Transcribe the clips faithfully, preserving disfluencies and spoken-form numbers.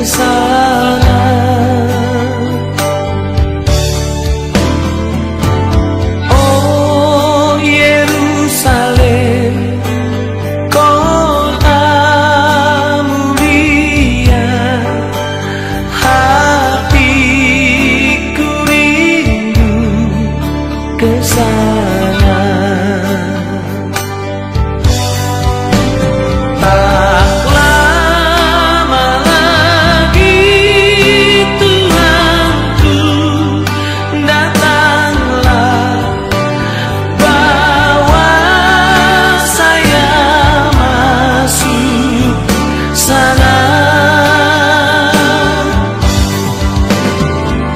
Sana. O Yerusalem, kota mulia, hatiku rindu ke sana. Tak lama lagi, Tuhanku, datanglah, bawa saya masuk sana.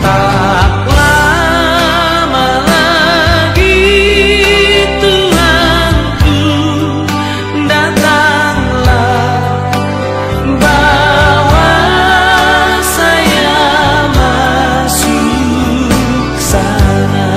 Tak lama lagi, Tuhanku, datanglah, bawa saya masuk sana.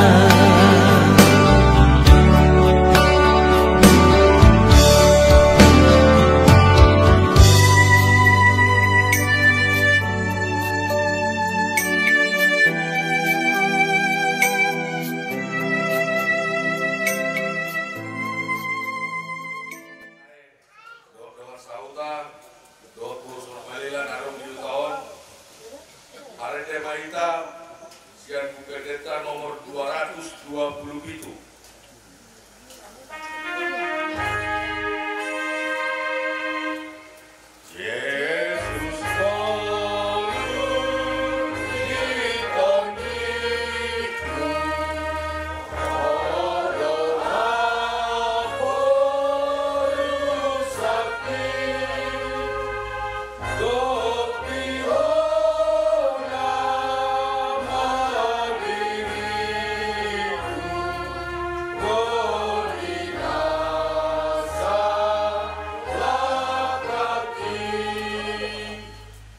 Dohot dongan sahuta, dohot boru sunat Malela na adong di huta on. Marende ma hita sian Buku Endenta nomor dua ratus dua puluh pitu. Jesus, tolu di tondingku, Ho do haporusakku, dohot pihona ma diringku, boi nasa laklak i.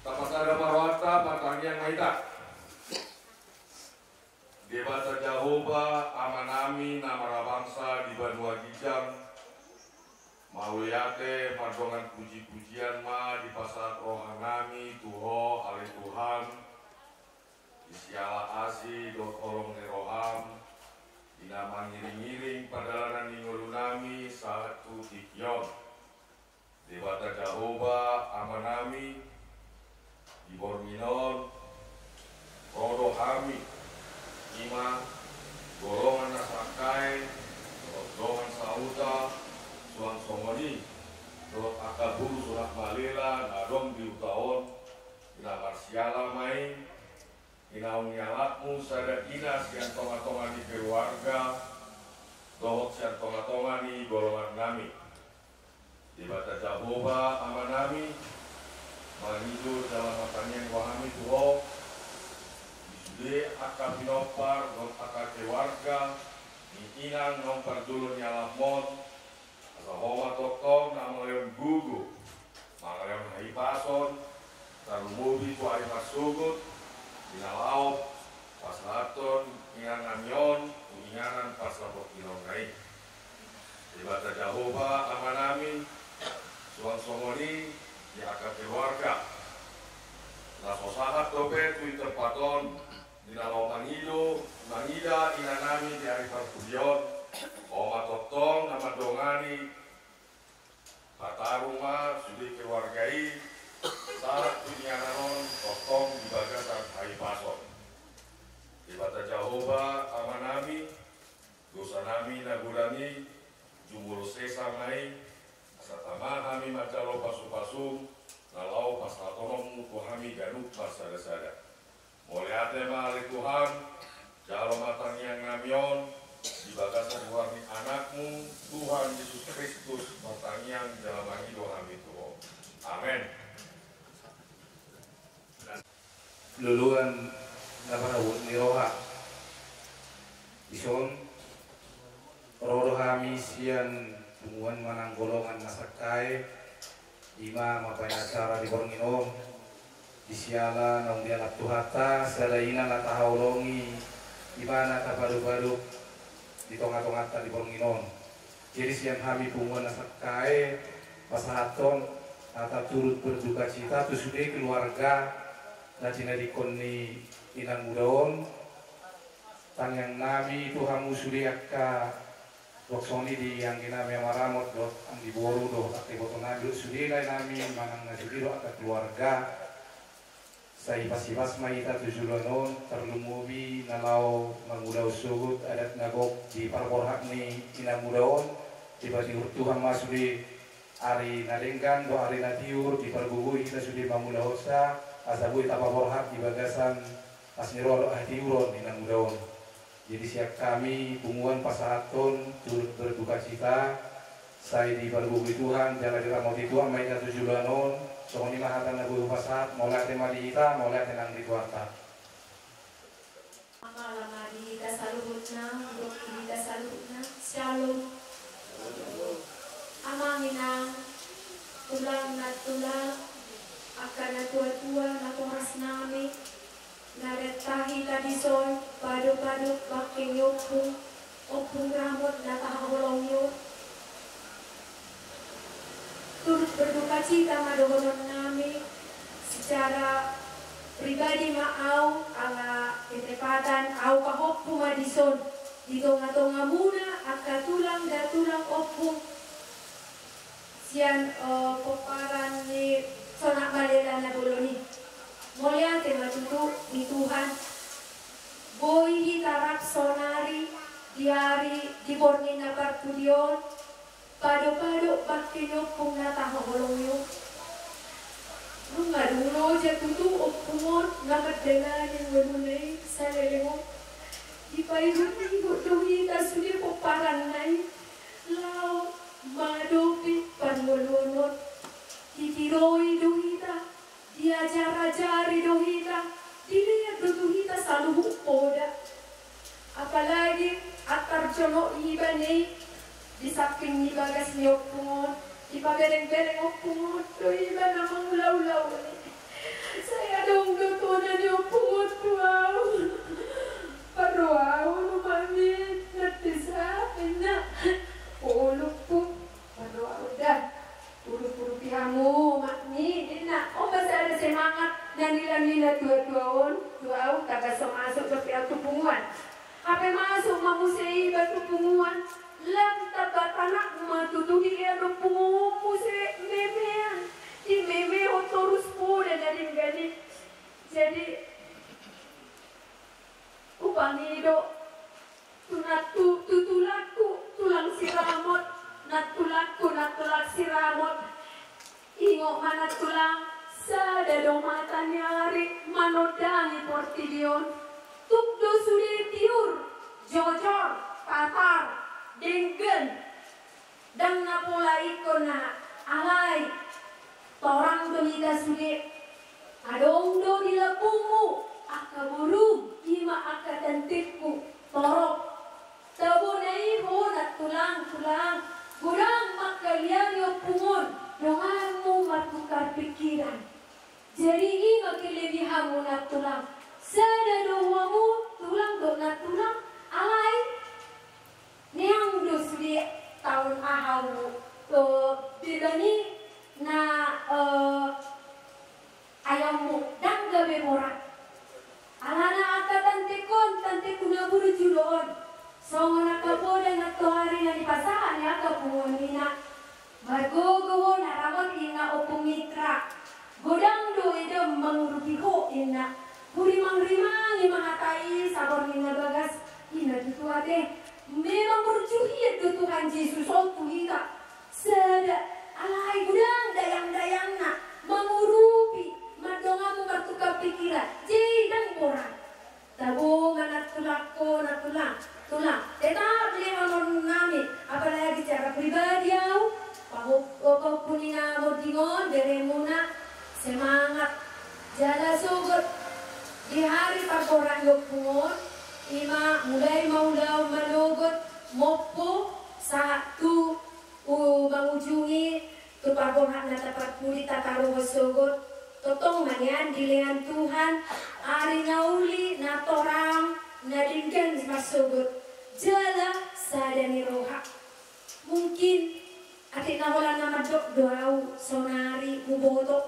Tapasada ma rohanta, martangiang ma hita. Debata Jahowa, Amanami na marhabangsa di banua ginjang, mauliate mardongan puji-pujian ma dipasahat rohanami tu Ho, ale Tuhan, di siala asi dohot holong ni roham, di na mangiring-iring pardalanan ni ngolunami sahat tu tingki on. Debata Jahowa, Amanami, di borngin on ro do hami, i ma golongan na sangkae, dohot dongan sahuta, suang songon i dohot angka boru sunat Malela na adong di huta on, di na marsiala ma i, di naung nialapmu sada ina sian tonga-tonga ni keluarga dohot sian tonga-tonga ni golongannami. Debata Jahowa, Amanami, mangido jala martangiang do hami tu Ho, di sude angka pinompar dohot angka keluarga ni inang naung parjolo nialapmon, asa Ho ma tongtong na mangalehon gogo, mangalehon hahipason, tarlumobi tu ari marsogot, di na laho pasahathon ingannami on tu inganan parsapot inonna i. Debata Jahowa, Amanami, suang songon i di angka keluarga na so sahat dope tu i tempat on, di na laho mangido, mangida inanami di ari parpudi on, Ho ma tongtong na mandongani. Patarung ma sude keluarga i sahat tu inganan on tongtong di bagasan hahipason. Debata Jahowa, Amanami, dosanami na godang i jumolo sesa ma i, asa tama hami manjalo pasu-pasum na laho pasahatononmu tu hami ganup marsada-sada. Mauliate ma ale Tuhan, jalo ma tangiangnami on di bagasan goar ni Anakmu, Tuhan Jesus Kristus, martangiang jala mangido hami tu Ho. Amen. Loloan na parabot ni roha. Dison ro do hami sian punguan manang golongan na sangkae, i ma mambahen acara di borngin on, di siala naung dialap Tuhanta sada ina na tahaholongi, i ma na tapadop-adop di tonga-tonganta di borngin on. Jadi sian hami punguan na sangkae pasahathon Hata turut berdukacita tu sude keluarga na tinadingkon ni inang muda on. Tangiang nami tu hamu sude angka, boan songon i di anggi nami Ama Ramot dohot anggi boru dohot angka iboto nami dohot sude lae nami manang na sude dohot angka keluarga. Sai hipas-hipas ma hita tu joloan on, tarlumobi na laho mangulahon sogot adat na gok di parborhat ni inang muda on. Dipatiur Tuhan ma sude ari na denggan dohot ari na tiur, dipargogoi hita sude mangulahonsa asa boi tapaborhat di bagasan las ni roha dohot hatiuron ni inang muda on. Jadi sian hami punguan pasahathon turut berdukacita, sai dipargogoi Tuhan jala diramoti Tuhan ma hita tu joloan on. Songon i ma hata na boi hupasahat, mauliate ma di hita, mauliate nang di Tuhanta. Mauliate ma di hita saluhutna, di hita saluhutna. Syalom. Amang inang, tulang nantulang, angka na tua-tua, naporas nami, na denggan hita dison, pado-pado bangke ni ompung, Ompung Ramot na tahaholongi on. Turut berdukacita ma dohonon nami, secara pribadi ma au, ala ketepatan au pahompu ma dison di tonga-tongamuna angka tulang dan tulang ompung sian, eh, pomparan ni Sonak Malela na bolon i. Mauliate ma tutu di Tuhan. Boi hita rap saonari di ari di borngin na parpudi on, pado-pado bangke ni ompung na tahaholongi on. Nunga dung loja tutu ompung on na mandalani ngoluna i saleleng on. Dipaihut-ihut do hita sude pomparanna i laho mangadopi parngoluon on. Ditiroi do hita, diajar-ajari do hita, dilean do tu hita saluhut poda. Apalagi antar jonok iba i di samping ni bagas ni ompung on, dipabereng-bereng ompung on do iba na mangula-ulaon i. Sai adong do tona ni ompung on tu au. Parrohaon, Mak, ninna, desa, ninna. Olo, Ompung, parrohaon da. Urup-urupi hamu, Mak, ninna. On ma sada semangat na nilehon ni na tua-tua on tu au, tagan so masuk dope au tu punguan. Hape masuk ma muse iba tu punguan, lam tamba tanak ma tutu dilehon ompung on muse memean. Dimemehon torus poda na denggan i. Jadi, hupangido tu na tu, tu tulangku, tulang si Ramot, nantulangku, nantulang si Ramot. Ingot ma nantulang, sada do mata ni ari manondangi portibi on. Tuk do sude tiur, jojor, tatar, denggan. Ndang na pola ingkon na, alai torang do hita sude. Adong do di lambungmu angka borum, i ma angka tanteku, torop. Tabo na i ho nantulang, tulang, godang mangkaliangi ompung on donganmu martukar pikiran. Jadi i ma kelebihanmu nantulang. Sada do hamu tulang dohot nantulang, alai neang do sude taon aha hamu, eh, beban i na, eh, ayammu ndang gabe borat. Alana angka tanteku on, tanteku na burju do on. Songon angka poda na toari na dipasahat ni angka punguan, ninna. Margogo ho na ramot, ninna, Ompung Mitra. Godang do edam mangurupi ho, ninna. Hurimang-rimangi ma hata i saborngin na bagas, ninna tutu ate. Memang burju hian do Tuhan Jesus on tu hita. Sada, alai godang dayang-dayangna mangurupi, mandonganmu martukar pikiran. Jadi ndang borat. Tabo ma nantulangko, nantulang, tulang. Tetap lehononnami, apalagi secara pribadi au, paho-, pahompu ni na monding on, beremuna, semangat. Jala sogot di hari parborhat ni ompung on, i ma mulai ma ulaon manogot, mompo, sahat tu, u-, mangujungi, tu parborhat na taparpudi tataruhon sogot, tongtong ma nian dilehon Tuhan ari na uli, na torang, na denggan marsogot, jala sada ni roha. Mungkin Atik na holan na mandok do au saonari huboto.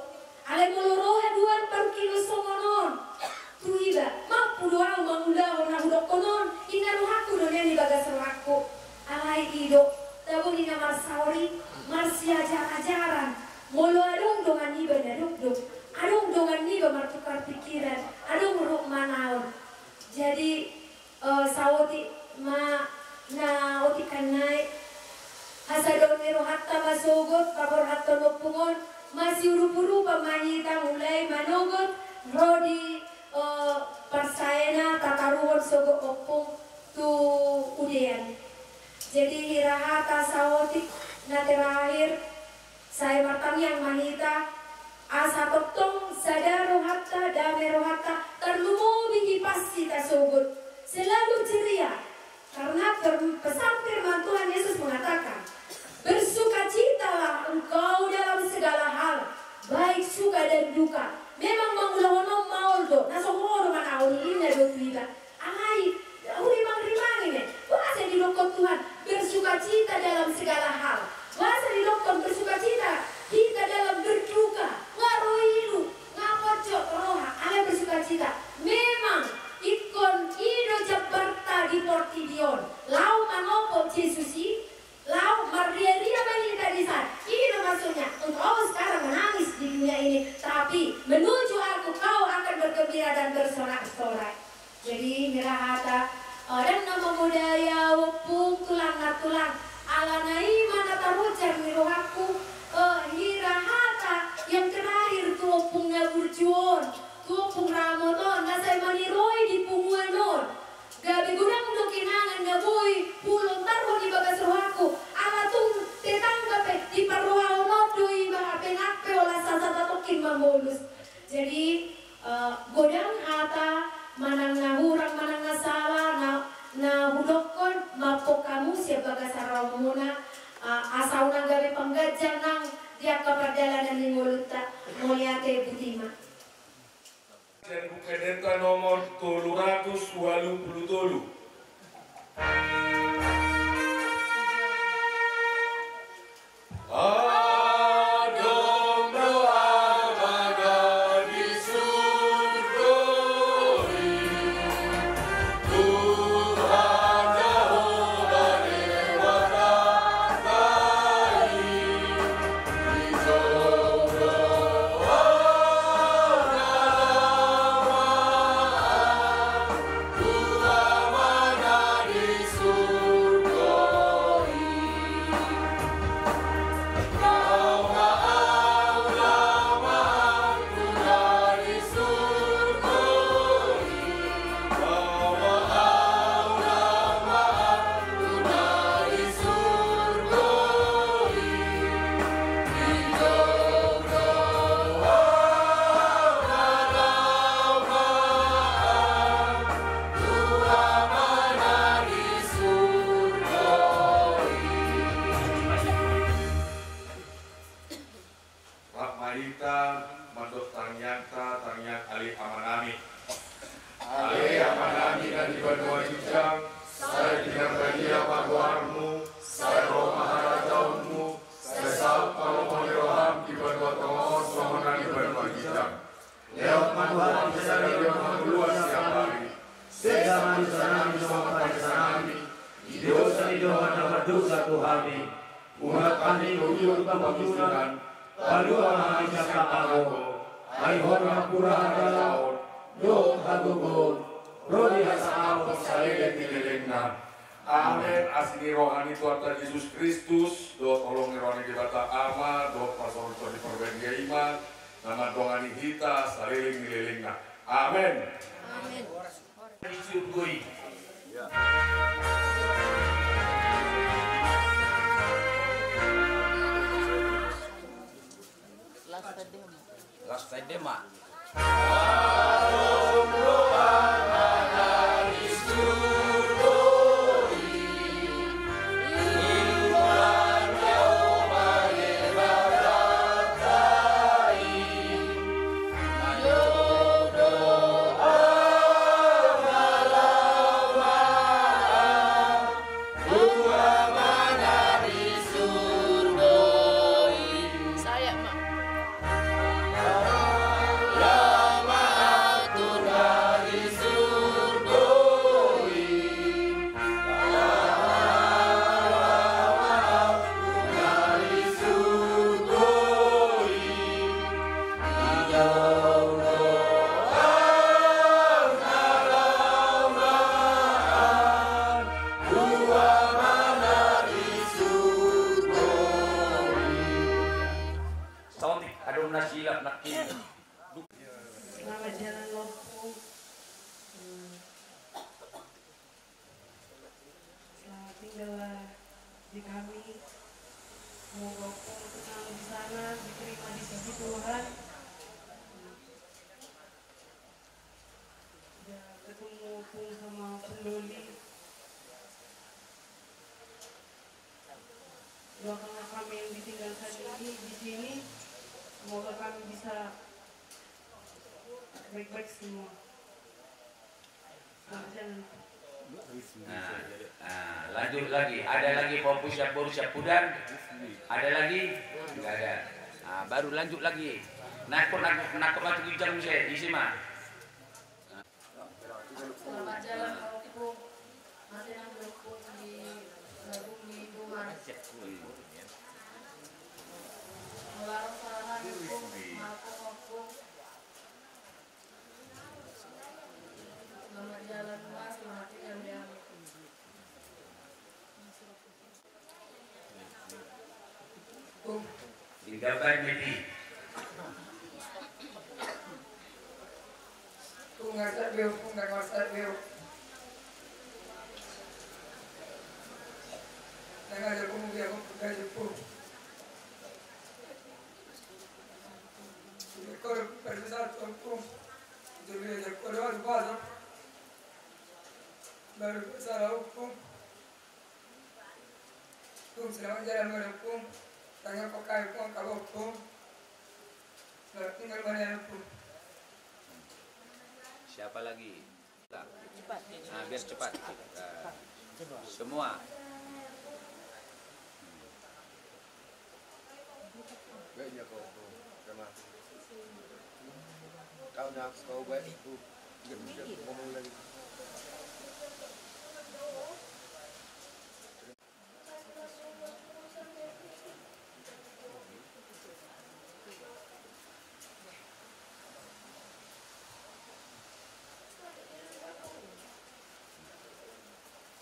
Alai molo ro haduan parungkilon songon on tu iba, mampu do au mangulahon na hudokkon on, inna rohangku do nian di bagas rohangku. Alai i do, tabo ni na marsaor i, marsiajar-ajaran. Molo adong dongan niba na dokdok, adong dongan niba martukar pikiran, adong ruhut manaon. Jadi, eh, saotik ma na otik kan nai. Hasadaon ni rohanta ma sogot paborhathon ompung on, masiurup-urupan ma hita mulai manogot ro di, eh, parsaena tataruhon sogot ompung tu udean. Jadi hira hata saotik na terakhir, sai martangiang ma hita, asa tongtong sada rohanta, dame rohanta, tarlumobi hipas hita sogot, selalu ceria. Karena per-, pesan firman Tuhan Yesus mengatakan, "Bersukacitalah engkau dalam segala hal, baik suka dan duka." Memang mangulahon on maol do, na so ho do manaon i, inna do tu hita. Alai, hurimang-rimangi ma i. Boasa didokkon Tuhan bersukacita dalam segala hal? Boasa didokkon bersukacita hita dalam berduka? Nga ro ilu, nga poncot roha, alai bersukacita. Memang ingkon i do jambarta di portibi on. Laho manopo Jesus i, laho marria-ria ma hita di san. I do maksudnya, engkau sekarang menangis di dunia ini, tapi menuju aku kau akan bergembira dan bersorak-sorai. Jadi hira hata, eh, dang na mamodai au ompung, tulang na tulang. Alana i ma na tarunjar ni rohangku, eh, hira hata yang terakhir tu ompung na burju on, tu ompung ramot on, na sai maniroi di punguan on. Gabe godang do kenangan na boi huulontarhon di bagas rohangku, ala tung tetangga pe diparrohahon on do iba, hape nang pe holan sasat satongkin mamolus. Jadi, eh, godang hata manang na hurang manang na sala na, na hudokkon, mampok hamu sian bagasan raonmuna, eh, asa unang gabe pangganjang nang di angka pardalanan ni ngolunta. Mauliate, botima. Dari Buku Endenta nomor tolu ratus ualu pulu tolu. Adong do Amana di surgo i, Tuhan Jahowa Debata i. Rap ma hita mandok tangiangta, tangiang Ale Amanami. Ale Amanami na di banua ginjang, sai pinarbadia ma goarmu, sai ro ma harajaonmu, sai saut ma lomo ni roham di banua tonga on songon na di banua ginjang. Lehon ma tu hami sadari on hangoluan siapari. Sesa ma dosanami songon panesanami di dosa ni dongan na mardosa tu hami. Unang hami huhilot tu pangunjunan, palua ma hami sian pangago. Ai Ho do nampuna harajaon dohot hagogoon ro di hasangapon saleleng ni lelengna. Amen. Asi ni roha ni Tuhanta Jesus Kristus, dohot holong ni roha ni Debata Ama, dohot parsaoran ni Tondi Porbadia i ma na mandongani hita saleleng ni lelengna. Amen. Amen. Di surgo i. Last time deh, Ma. Saotik, adong na silap nangkin. Selamat jalan, Ompung. Hmm. Selamat tinggallah di kami. Semoga Ompung tenang di sana, diterima di sisi Tuhan. Ya, ketemu Ompung sama Ompung Doli. Doakanlah kami yang ditinggalkan ini di sini, semoga kami bisa baik-baik semua. Selamat jalan. Nah, nah, lanjut lagi. Ada lagi Ompu siap boru siap pudan? Ada lagi? Nggak ada. Nah, baru lanjut lagi. Nakut, nakut, nakut masuk ginjang, isi ma. Selamat jalan, Ompung. Mate nang Ompung di, eh, bumi Tuhan. Mauliate, Ompung. Maaf, Ompung. Selamat jalan, Mas. Selamat tinggal, ya. Tinggal baik, Meti. Pung, ngarsa beo, pung, ngarsa beo. Nang ada pung, dia pung, dia pung. Jadi, kalau pada saat pung, jadi, kalau ada bahasa, baru bahasa, pung. Pung, selamat jalan, Ompung. Tanya kok kayak Ompung, kalau Ompung. Selamat tinggal, Ompung. Siapa lagi? Cepat. Nah, biar cepat. Nah, semua. Baik, ya, kau, kau, sama. Kau nak, kau baik, Bu. Ngomong lagi.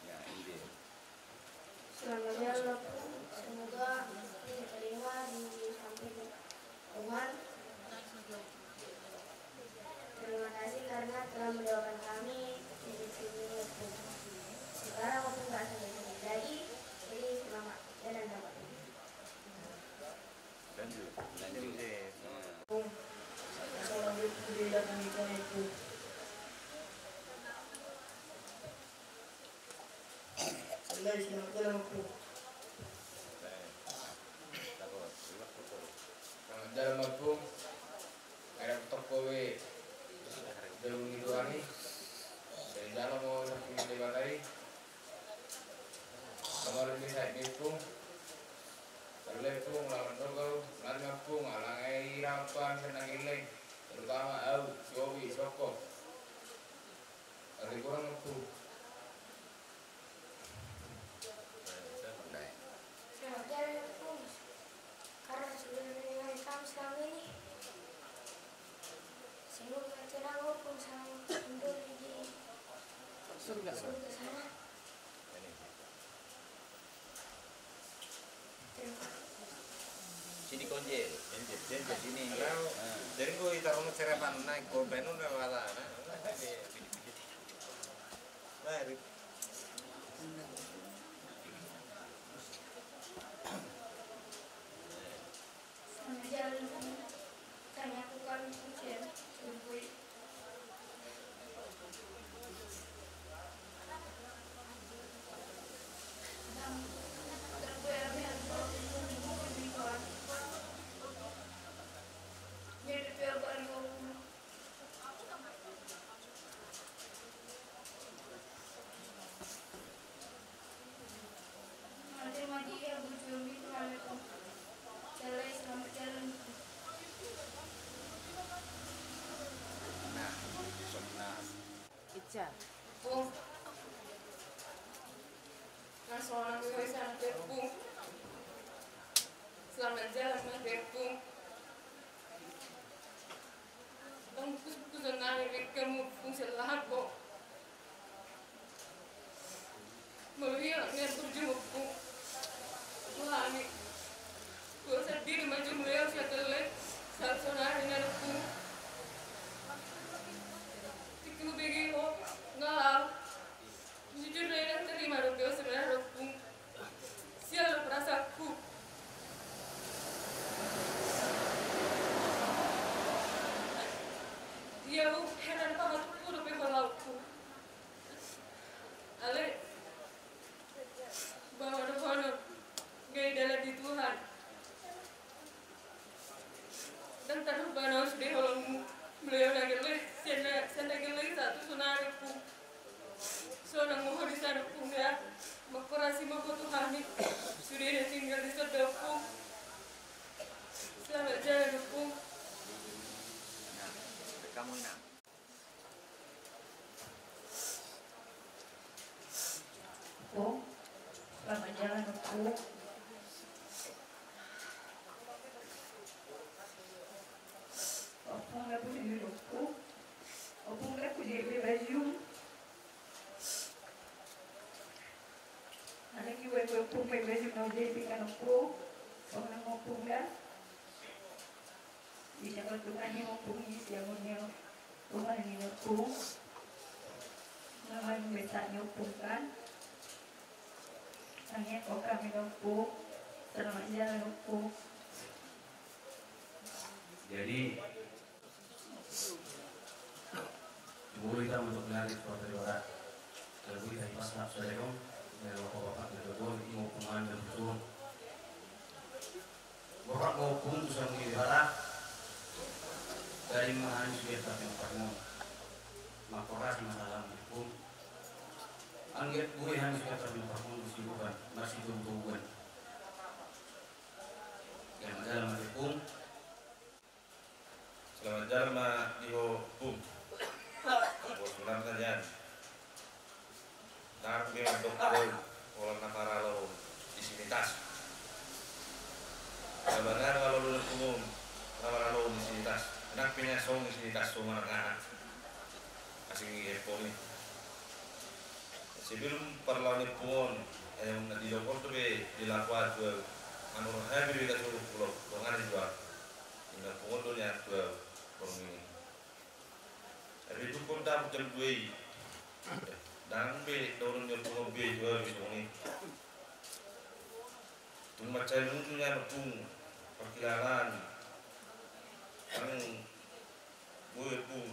Ya, ini dia. Selamat jalan, Ompung. Semoga diterima di samping Tuhan. Terima kasih karena telah mendoakan kami di sini, Ompung. Sekarang Ompung nggak sedih lagi, jadi selamat jalan, Ompung. Lanjut, lanjut. Ompung. Assalamualaikum warahmatullahi wabarakatuh. Selamat jalan, Ompung. Selamat jalan, Ompung. Era toko we. Jauh ni doang i. Dari dalam mau sakit di batai. Kemarin bisa, Ompung. Kalau, Ompung, lawan dogau, lawan, Ompung, alang ai rampan senang ileng. Terutama au, Jowi, Soko. Ada kurang, Ompung. Selamat jalan, Ompung. Karena sudah menemani kami selama ini. Semoga tenang, Ompung, sama Ompung Doli di surga sana. Sini konje. Sini. Jadi gue itaruh serepan naik, gue penun lewat sana. Nah, Ica. Pung. Selamat jalan, Mas Pung. Nangkin hamu ompung sian lahan bo. Molo hian nian burju ompung tu hami, dua sandiri ma jumolo au sian gelleng sahat sonari nian ompung. Tingki hubege ho ngalal. Jujur do inang tarima dope ho sebenarna ompung. Sial do perasaanku. Ia uh heran pahatku dope ho laoku. Alai baoa dohonon, gabe dalan ni Tuhan. Ndang tarlupa na sude holongmu. Molo na gelleng, sian na gelleng sahat tu sonari ompung. Sonang ma ho di sana ompung ya. Mangkorasi ma ho tu hami. Sude na tinggal di son da ompung. Selamat jalan ompung. Ompung, selamat jalan ompung. Ompung, ndang hujalo ompung. Ompung, ndang hujalo be bajum. Alai huboan ompung be bajum na hujalo kan ompung. Sonang ompung da. Di jabat Tuhan ni ompung i sian on ni ompung, na ni ompung. Nama ni besak ni ompung kan. Tangiangkon hami ompung. Selamat jalan ompung. Jadi, jumolo hita manjou nari tu parpariwara. Lalu hita hipas nafsu dari om. Dari bapak-bapak dari tuan, imo ompung an dan tuan. Borhat ma ompung tu sanggi Debata. Dari ma hami sude tarpinumparmon. Mangkorasi ma salam ompung. Anggiat boi hami sude tarpinumparmon di sibukan, marsitobutobuan. Selamat jalan ma ompung. Selamat jalan ma di ho ompung. Bos benar na jan. Ndang be mandok bau, holan na paralo di sinitas. Sabanarna na olo do ompung on, na paralo di sinitas. Ndang pe na songon i sinitas, songon anak-anak. Asing i hepon i. Sebelum parlawan ni ompung on, eh, na didok on dope di lapo ahu tu ahu. Anu roha be dope tasuruk pulo, dongan i dua. Inda ompung on do nian tu ahu, borngin i. Tapi dukon dapot jam dua i. Ndang be dohonon ni ompung on be tu ahu songon i. Tung mansai nunju nian ompung parkilalaan. Ndang boi ompung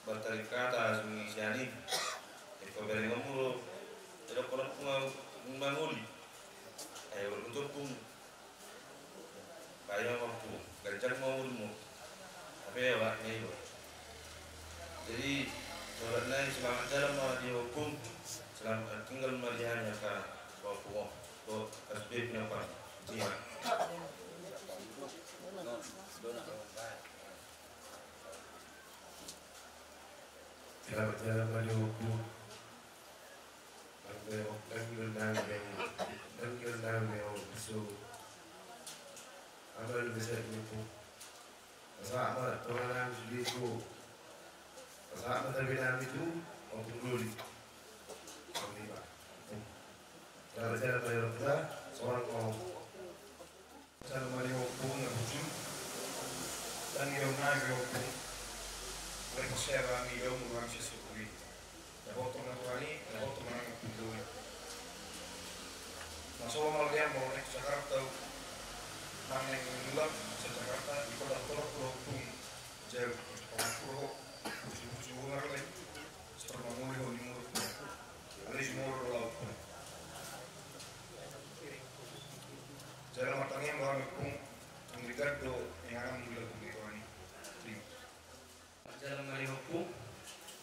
bertarik kata songon i sian i. Ingkon berengonmu do. Didokkon ompung ahu mangoli. Ai olo do ompung. Baen ma ompung, ganjang ma umurmu. Hape awak na iba. Jadi, saudara nai, selamat jalan ma di ho ompung. Selamat tinggal ma di hami angka ompung on. Dohot kasude pinompar. Iya. Selamat jalan ma di ho ompung. Ndang be, ndang be, ndang be, ndang be, ndang be, so. Ama, ndang be, sai ni ompung. Pasahat ma tonga nami sude tu. Pasahat ma tabe nami tu ompung Doli. Ompung Iba. Selamat jalan ma di ho ompung. Sonang ma ho. Jalo ma di ho ompung na burju. Tangiang nami ompung. Mulai pas saya rami dong, rami sesuku i. Dapoton na Tuhan i, dapoton ma nang ompung Doli. Na so ma lean molo naeng tu Jakarta. Nang naeng mulak sian Jakarta, ingkon dapoton ompung. Jalo, ompung ho. Burju-burju ho marle. Setor mangoli ho ni muruk. Alai jumolo do laho. Jala martangiang ma hami ompung, tung denggan do inganan mula ompung i tu hami. Jala ma di ho ompung,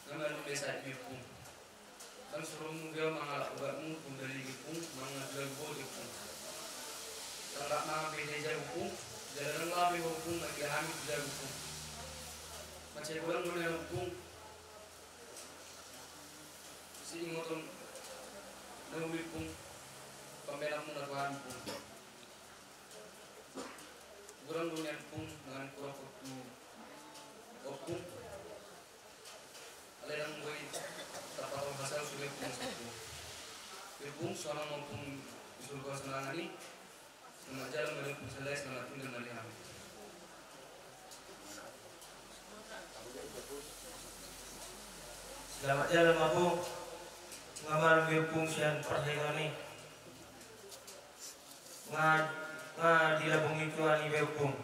na malum be sahat ni ompung. Ndang suruonmu be ahu mangalap obatmu tu Doli ompung, mangadual boti ompung. Ndang rap mangan be hea ompung, jala ndang laho be ho ompung, mangido hami tu jabu ompung. Mansai godang do nian ompung. Siingoton na uli ompung, pambaenanmuna tu hami ompung. Godang do nian ompung, mangan kurang ompung. Ompung. Selamat jalan ma di Ompung, selamat tinggal ma di hami. Selamat jalan ma Ompung. Nga malum be Ompung sian parsahiton i. Nga, nga dilabung i tuan i be Ompung.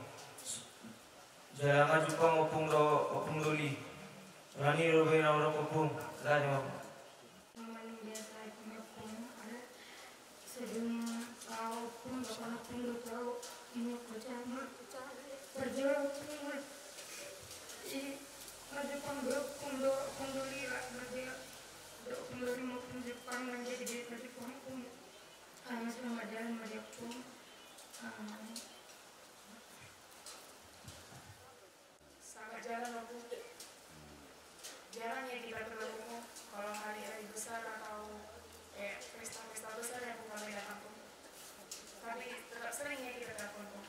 Jala nga jumpang Ompung do, Ompung Doli. Rani do be na orok Ompung. Lani Ompung. Manubiasa i Ompung, ada sedang tahu Ompung, bapak Ompung do tahu, ini kerja mah. Kerja Ompung mah. I, ada pang do Ompung do, Ompung Doli lah, kerja. Do Ompung Doli mau Ompung Jepang, kerja di kerja Ompung. Ah, selamat jalan ma di Ompung. Ah. Selamat jalan, Ompung. Jarang ya kita ketemu, Pung, kalau hari-hari besar atau kayak pesta-pesta besar ya, Pung, kami datang, Pung. Tapi tetap sering ya kita telepon, Pung.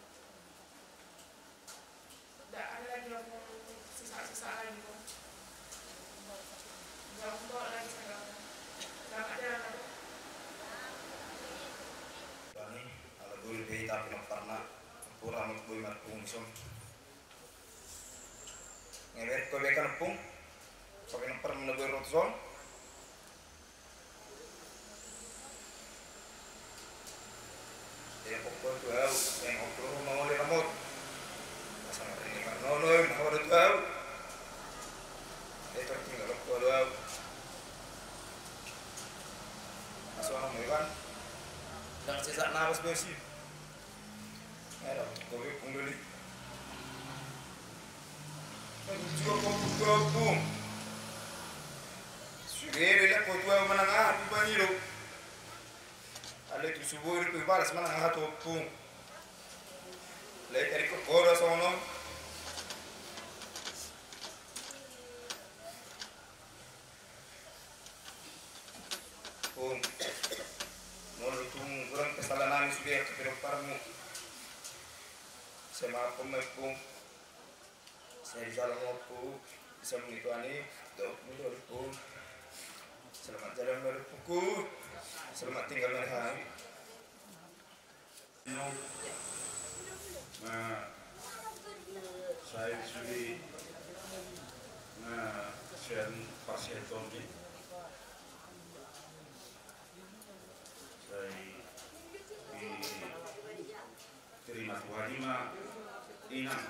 Nggak ada lagi, Pung, susah-susah lagi, Pung. Nggak untuk lagi saya, Pung. Selamat jalan, Pung. Bani, ala boi be tapi nomparna, kurang boi marpung dison. Ngeber ko be kan Ompung. Pakai nomor mana gue rotuson. Yang pokok tu au, yang oklo mau le ramot. Sama ini kan nono, mau ada tu au. Eh, tertinggal oklo tu au. Masuk orang kan. Nang sesak nafas gue sih. Ayo, kopi Ompung Doli. Aduh, jua kopi Ompung. Sudah dia lihat kopi manang ah, di Bangilo. Ada tu subuh itu balas manang ah tu Ompung. Lihat dari kokoda sono. Pung, molo tung hurang kesalahan nami sude angka pinomparmu. Sai maafhon ma i Pung. Sai di jalan ma Pung. Bisa mengikuti dohot mudol Pung. Selamat jalan ma Pungku. Selamat tinggal ma hami. Na sai sude na sian parsiaton i sai diterima Tuhan i ma inang.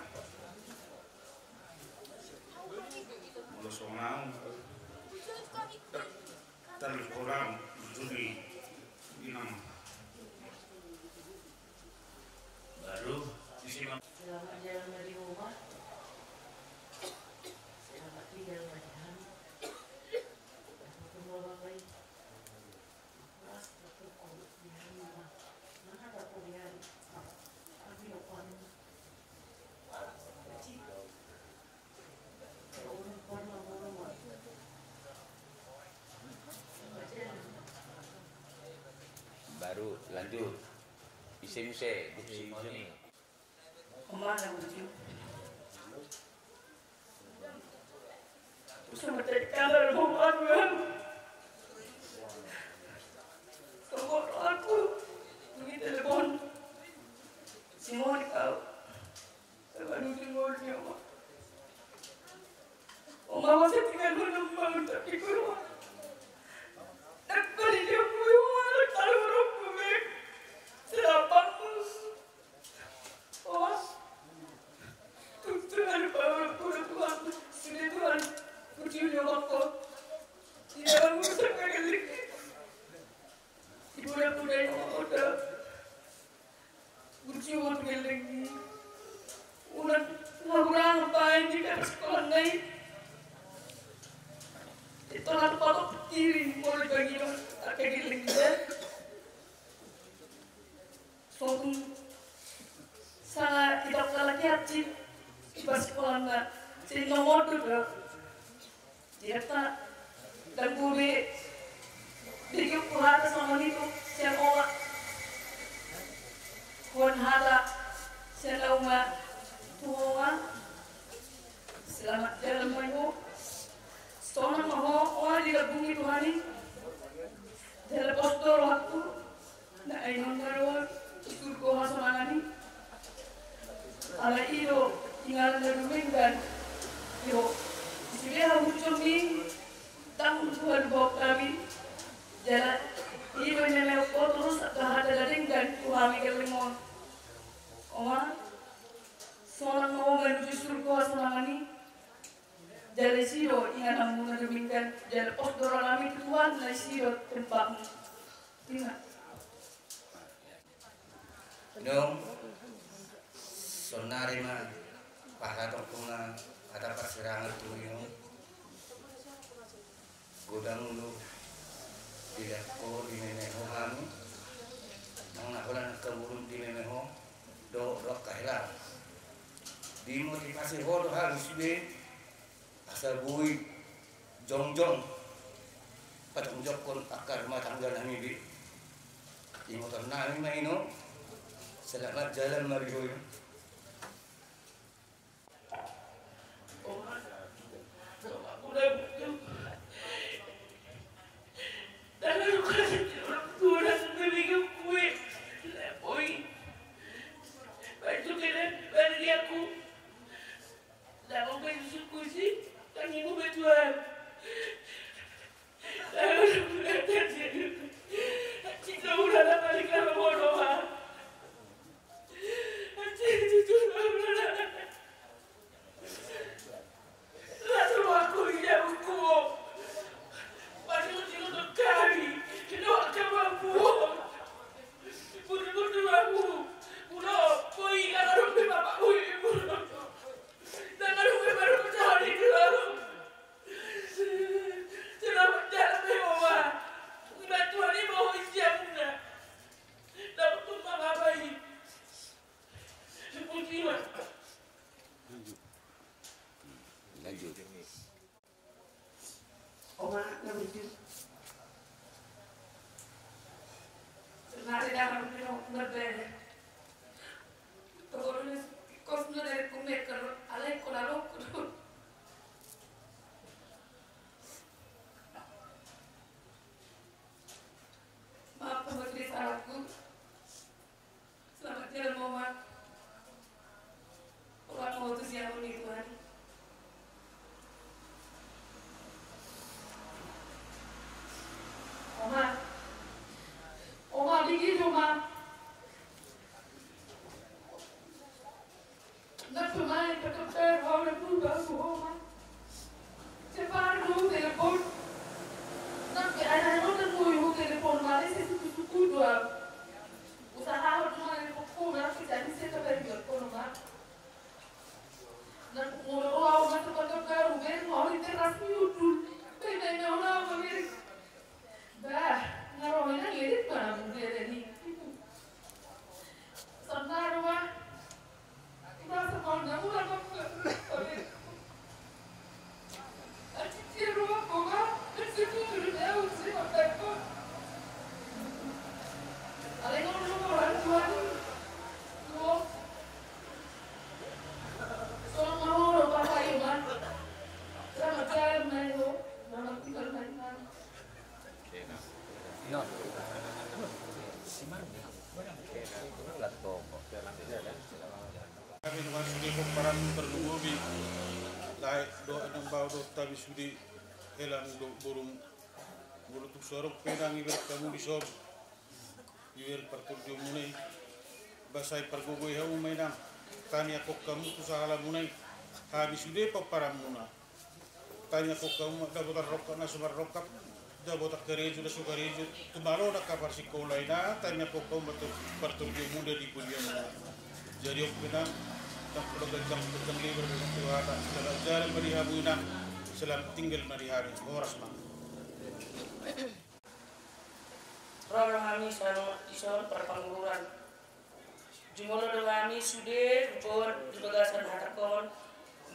Molo songon au terkurang judi inang. Baru isi ma. Selamat jalan ma di rumah. Selamat tinggal ma di hami. Selamat tinggal ma di hami. Baru lanjut. Ise muse, diksi moni. Kemana, Burju? Sama tadi kabar mau anu, ya. Sama aku. Ini telepon. Si Moni kau. Sama Burju, Moni, ya, Mak. Oma, masa tinggal dulu, Mak, tapi kurang. Tapi dia punya, Mak, kalau orang punya. Selamat. Oh, Tuhan, Tuhan, Tuhan, Tuhan, sudah Tuhan, puji Tuhan, Tuhan. Tidak usah kagalik. Ibu dah punya yang mau dah. Puji Tuhan, kagalik. Udah, laporan apa ini kan sekolah naik. Itu lah tempat kiri, mau dibagi dong, kagalik. Songon sanga idak lalakian, si pas kolana si nomor dua. Direkta dan guru. Jadi hata songon i tu sian oma. Hon hata sian oma tu oma. Selamat jalan ma i ho. Sonang ma ho, oma, dilabungi Tuhan i. Jala pos do rohangku. Ai nunga ro di surgo hasonangan i. Ala i do inganan na dumenggan. Io, di sude hamu jolma i, tanggung tu halumpang hami. Jala i do inganan na torus angka hata na denggan tu hami gelleng on. Oma, sonang ma ho manuju surgo hasonangan i. Jala disi do ingananmu na dumenggan, jala pos do rohanami tu Tuhan, na disi do tempatmu. Ima. Inong, sonari ma pasahatonku ma hata parsirangan tu ho inong. Godang do dilehon ho, dimeme ho hami. Nang na holan angka burung dimeme ho, dohot do angka hela. Dimotivasi ho do hami sude, asa boi jongjong pajongjongkon angka rumah tangga nami be. Iboto nami ma inong. Selamat jalan ma di ho inong. Oma, na burju. Sernari dah, na burju, na burju. Toko dulu, kos dulu dari kumek, kalau alai, kalau alai, kudu. Maaf, Oma, jadi salahku. Selamat jalan, Oma. Oma, mau tu siapa nih, Tuhan? Oma. Oma, bigi, Oma. Nang pe ma i, pe, pe, pe, hau na pun ba, Oma. Cepat, lu telepon. Nang pe, anak, anak, nang pe, lu telepon, ma, ini suku-suku dua. Usaha ho tu ma ni pokok na pe jadi se ka bari biar kono ma. Na molo roha ho ma tu Pekanbaru be, mau di teras ni udul. Be, be, be, roha ho ma be. Bah, nga roha na ngedit ma na mu be ni. Sana roha. Hami nuaeng sude pomparanmu tarlumobi lae dohot inong bao dohot hami sude helamu dohot borungmu. Molo tung so adong pe nang ibereng hamu dison, ibereng partondion muna i, ba sai pargogoi hamu ma inang. Tangiangkon hamu tu sahalamuna i, hami sude pomparanmuna. Tangiangkon hamu ma dapotan rongkap na so marrongkap, dapotan karejo na so karejo, tumalo na angka parsikola i na, tangiangkon hamu ma tu partondion muna di kuliah muna. Jadi on pe na, ndang pola ganjang, ganjang lebar, ganjang tu hata, selamat jalan ma di hamu inang, selamat tinggal ma di hami, horas ma. Ro do hami saonari dison parpangururan. Jumolo do hami sude tutu di bagasan hatangkon.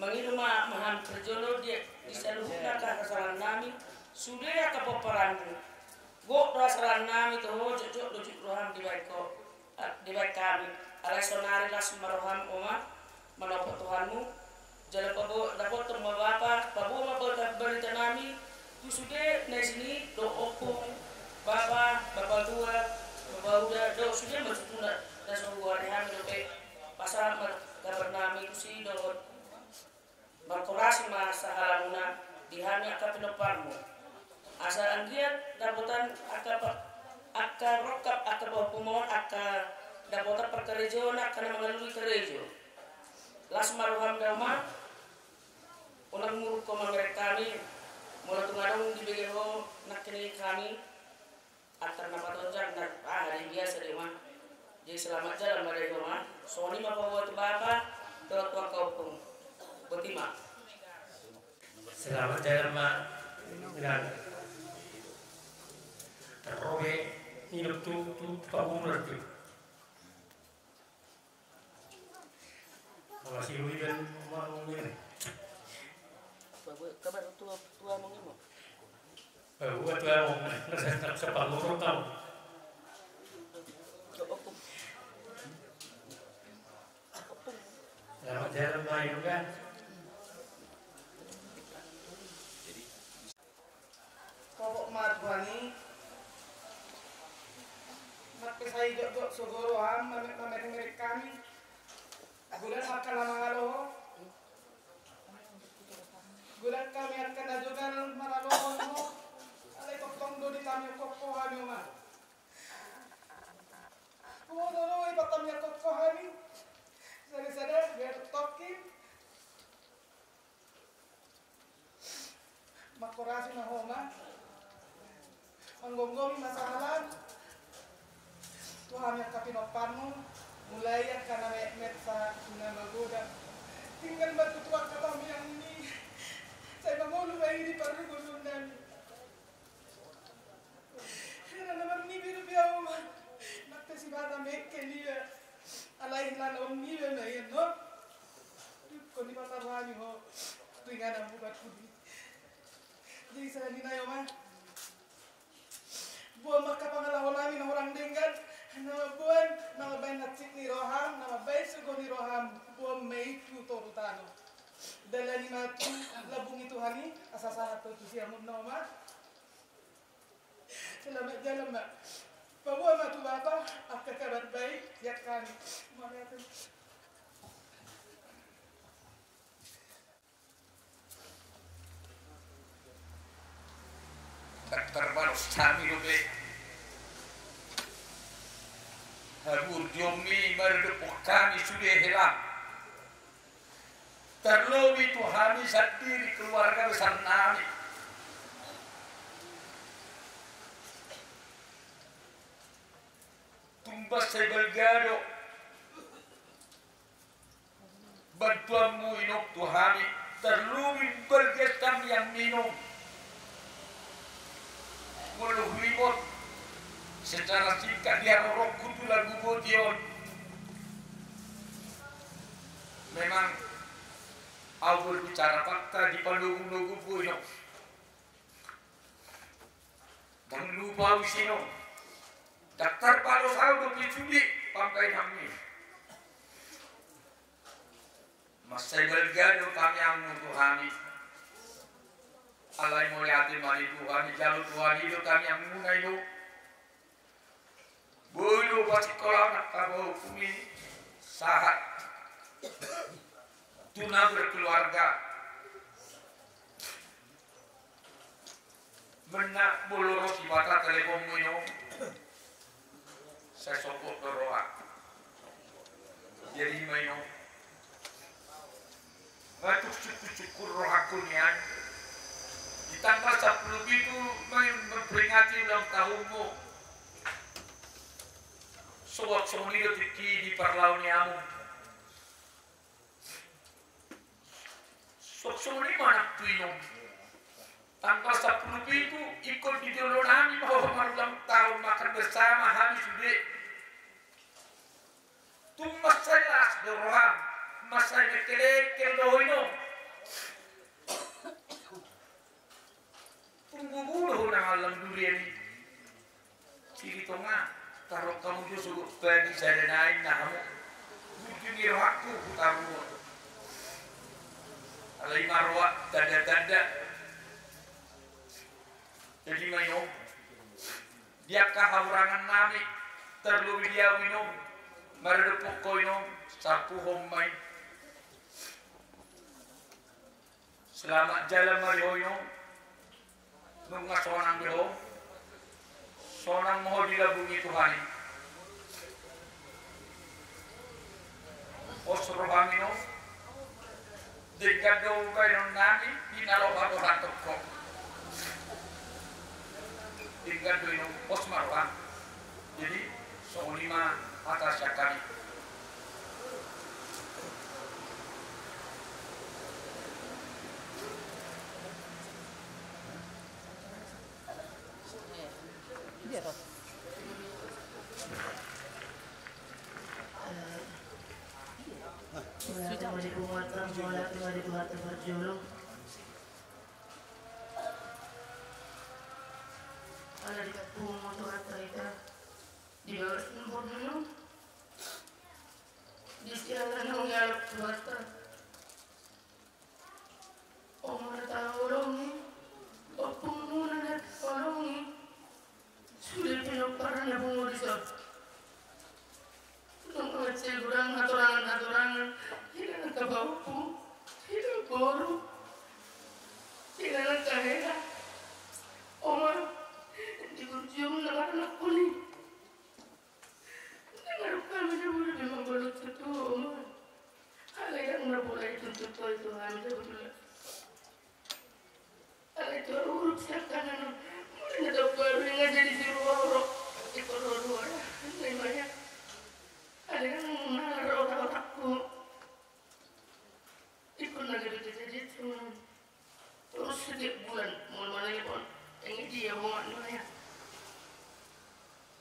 Mangido ma hami parjolo di, di saluhutna angka hasalahan nami, sude angka pomparanmu. Gok do hasalahan nami tu ho, jotjot do jut roham dibaen ho. Dibaen hami. Alai saonari las ma roham, Oma, manopot Tuhanmu. Jala pabo-, dapothon ma Bapa, paboa ma barita nami tu sude na disi dohot ompung, Bapa, Bapa tua, Bahwa uda do sude ma tutu na, na so huari hami dope pasahat ma kabar nami tusi dohot markorasi ma sahalamuna di hami angka pinomparmu. Asa anggiat dapotan angka pa-, angka rongkap, angka pahompu on, angka dapotan parkarejoon, angka na mangalului karejo. Las ma roham da Oma, unang muruk ho mamereng hami, molo tung adong dibege ho nangkiningan hami, antar na patonjang na, ah, hari biasa dia mah. Jadi selamat jalan ma da i Oma. Songon i ma paboa tu bapa dohot tu angka ompung. Boti ma. Selamat jalan ma. Jalan. Terrobe hidup tu, tu, tu paguran tu. Masilu iban mau ngene. Bagus, kabar tua, tua mau ngomong. Bagus, tua mau ngomong. Saya tak sepak lurus tau. Selamat jalan, Pak Yoga. Pokok ma Tuhan i, marpesai jotjot sogo roham mame-, mamerengmereng hami. Godang angka na mangalo ho. Godang hami angka na jogal maralohon ho. Alai tongtong do ditamihon ho hami Oma. Boha do ro i patamihon ho hami. Sada-sada biar tokin. Mangkorasi ma ho Oma. Manggomgomi ma sahalam tu hami angka pinomparmu, mulai angka na metmet sahat tu na magodang. Tinggal ma tutu angka tangiangmi. Sai mangolu ma i di parngoluon nami. Hira na marnipi dope ahu Oma. Nang pe sibata mengkel iba. Alai hilalaon niba ma i annon. Dungkon i ma taruhani ho tu inganan bukan pudi. Jadi sahali nai Oma, boan ma angka pangalaho nami na hurang denggan. Na mamboan, na mambahen hansit ni roham, na mambahen sogo ni roham. Boan ma i tu toru tano. Dalani ma tu lambung ni Tuhan i asa sahat ho tu siamun na Oma. Selamat jalan ma. Paboa ma tu bapa angka kabar baik sian hami. Mauliate. Ndang tarbalos hami dope haburjuonmi maradophon hami sude hela. Tarlobi tu hami sandiri keluarga besar nami. Tung mansai balga do bantuanmu Inong tu hami, tarlobi balga tangiangmi Inong. Molo huingot secara singkat di haroroku tu lagu boti on. Memang ahu berbicara fakta di palogu-logu boi no. Ndang lupa ahu isi no. Ndang tarbalos ahu dope sude pambahenanmi. Mansai balga do tangiangmu tu hami. Alai mauliate ma di Tuhan i, jalo Tuhan i do tangiangmuna i do. Boi do pasingkolahon angka bohukmi sahat tu na berkeluarga. Mena molo ro sipata teleponmu Inong, sai sogot do roha. Jadi ma Inong, nga tung sungkun-sungkun rohangku nian. Di tanggal sampulu pitu ma memperingati ulang tahunmu. Sogot songon i do tingki di parlao ni amu. Sogot songon i ma nang tu Inong. Tanggal sampulu pitu ingkon di jolo nami ma ho marulang tahun, makan bersama hami sude. Tung mansai las do roham, mansai mengkelengkel do ho Inong. Tung bubu do ho nang allang durian i. Sigi tonga tarok hamu jo sogot pagi sada nai na hamu. Bujung i rohangku hutaruhon. Alai ma roha tanda-tanda. Jadi ma Inong, di angka hahurangan nami Tarlobi di ahu i, Inong, maradophon ho, Inong, salpuhon ma i. Selamat jalan ma di ho, Inong. Nunga sonang be ho, sonang ma ho dilambungi Tuhan i. Pos roham, Inong. Denggan do baenon nami di na loba rohanta ho. Denggan do, Inong, pos ma roham. Jadi songon i ma hata sian hami. Mauliate ma di Tuhanta, mauliate ma di Tuhanta parjolo. Ala dipangku ma Tuhanta hita di bagas ni umur ni on. Di siala naung dialap Tuhanta. Oma na taholongi, ompungmuna na taholongi, sude pinompar na pungu dison. Nunga mansai godang hatorangan-hatorangan, hela angka pahompu, hela boru, hela angka hela. Oma, di burju na marnangkuli. Ndang adong hami na boi be manggolut tu ho, Oma. Alai ndang na pola dituntut ho tu hami sabotulna. Alai tu ahu urup sian kanan on, mula na taon baru i nga jadi siruaro. Ingkon ro do aha na i ma ia. Alai ndang na ro otak-otakku. Ingkon na gabe kejadian songon on. Torus setiap bulan molo manelepon, enge dia ho ma, ninna ia.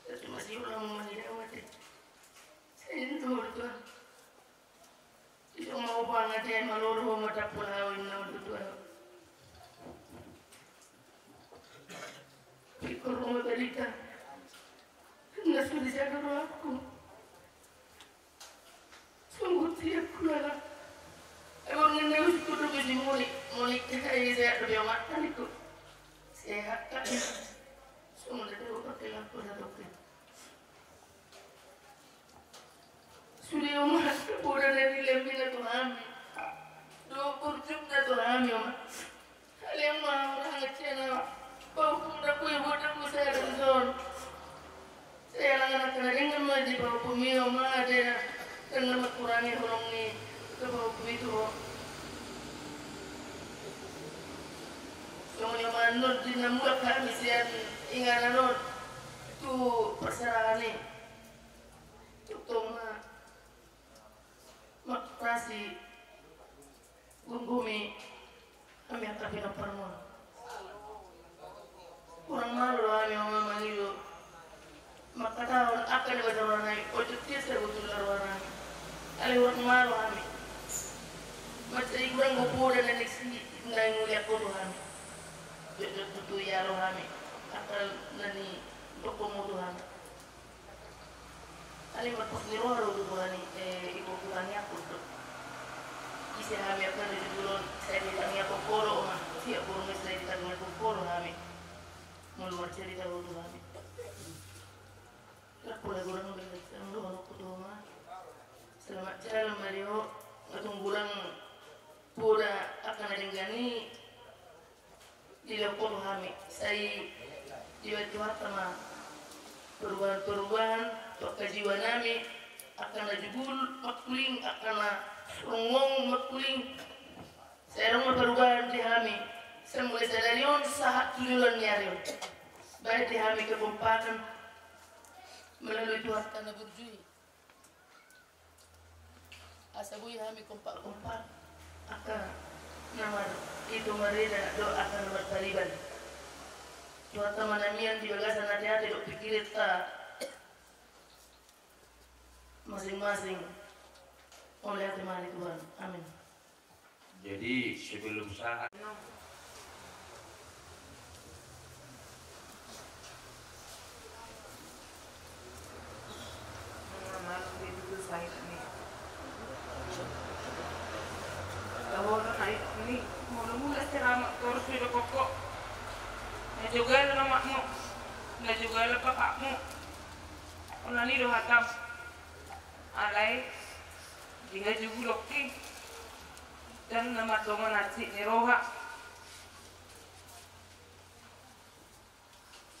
Jadi masih ulang mangidau ate. Sai ninna ho do tu ahu, ise ma ho pangatean, malo do ho ma tampul ahu, ninna ho do tu ahu. Ingkon ro ma barita. Na so dijaga rohangku. Sungguh tiap hulala. Emang ngena usik kudu bisi muni, muni, eh, sehat dope, Oma, kan itu. Sehat kan. Songon na tau pakai lampu satu ke. Sude, Oma, poda na nilambina tu hami. Dohot burjuna tu hami, Oma. Alai ma hurang ecena, pahompu na boi, boda, bosa, dan son. Sai anak-anak na denggan ma di pahompumi, Oma, ate, denggan ma hurang i holong ni pahompumi tu ho. Songon i ma annon di na mulak hami sian inganan on tu parserahan i. Tongtong ma mangkatasi gomgomi hami angka pinomparmuna. Hurang malo do hami, Oma, mangido mangkatahon angka na basa rohanami, otik tias sabotulna rohanami. Alai hurang malo hami. Mansai godang do poda na nisi na niulian ho tu hami. Jotjot tutu ialo hami angka na nidok ho tu hami. Alai marpos ni roha do tu Tuhan i, eh, ingkon hutangiangkon do. Ise hami angka na di jolo on sai ditangiangkon ho do, Oma. Siap borngin sai ditangiangkon ho do hami. Molo marcarita ho tu hami, ndang pola godang be, sai dohononku tu ho ma. Selamat jalan ma di ho. Nga tung godang poda angka na denggan i dilehon ho tu hami, sai dibahen Tuhanta ma perubahan-perubahan tu angka jiwanami, angka na jugul mangkuling, angka na songong mangkuling. Sai adong ma perubahan di hami, sai mulai sadari on sahat tu joloan ni ari on. Bahen di hami kekompakan melalui Tuhanta na burju i. Asa boi hami kompak-kompak, angka na mar-, itu mareda dohot angka na marpariban. Tuhanta ma na mian di bagasan ateate dohot pingkiranta masing-masing. Mauliate ma di Tuhan. Amin. Jadi, sebelum saat Tahu orang naik ni, mula-mula ceramah terus di kokok. Na jogala mamakmu, na jogala bapakmu. Holan i do hatam. Alai di hajugulongki ndang na mardongan hansit ni roha.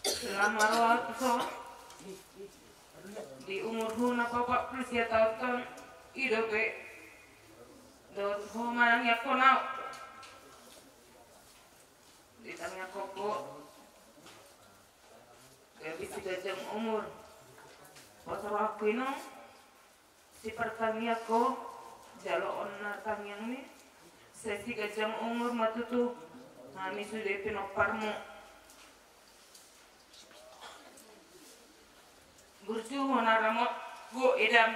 Selama ro au tuson, di umurhu na paopat pulu sia taon on, i dope dohot ho manangiangkon au. Ditangiangkon ho gabe siganjang umur. Pos rohangku, inong, sipartangiang ho, jaloon na tangiangmi, sai siganjang umur ma tutu hami sude pinomparmu. Burju hona ramot, go edam.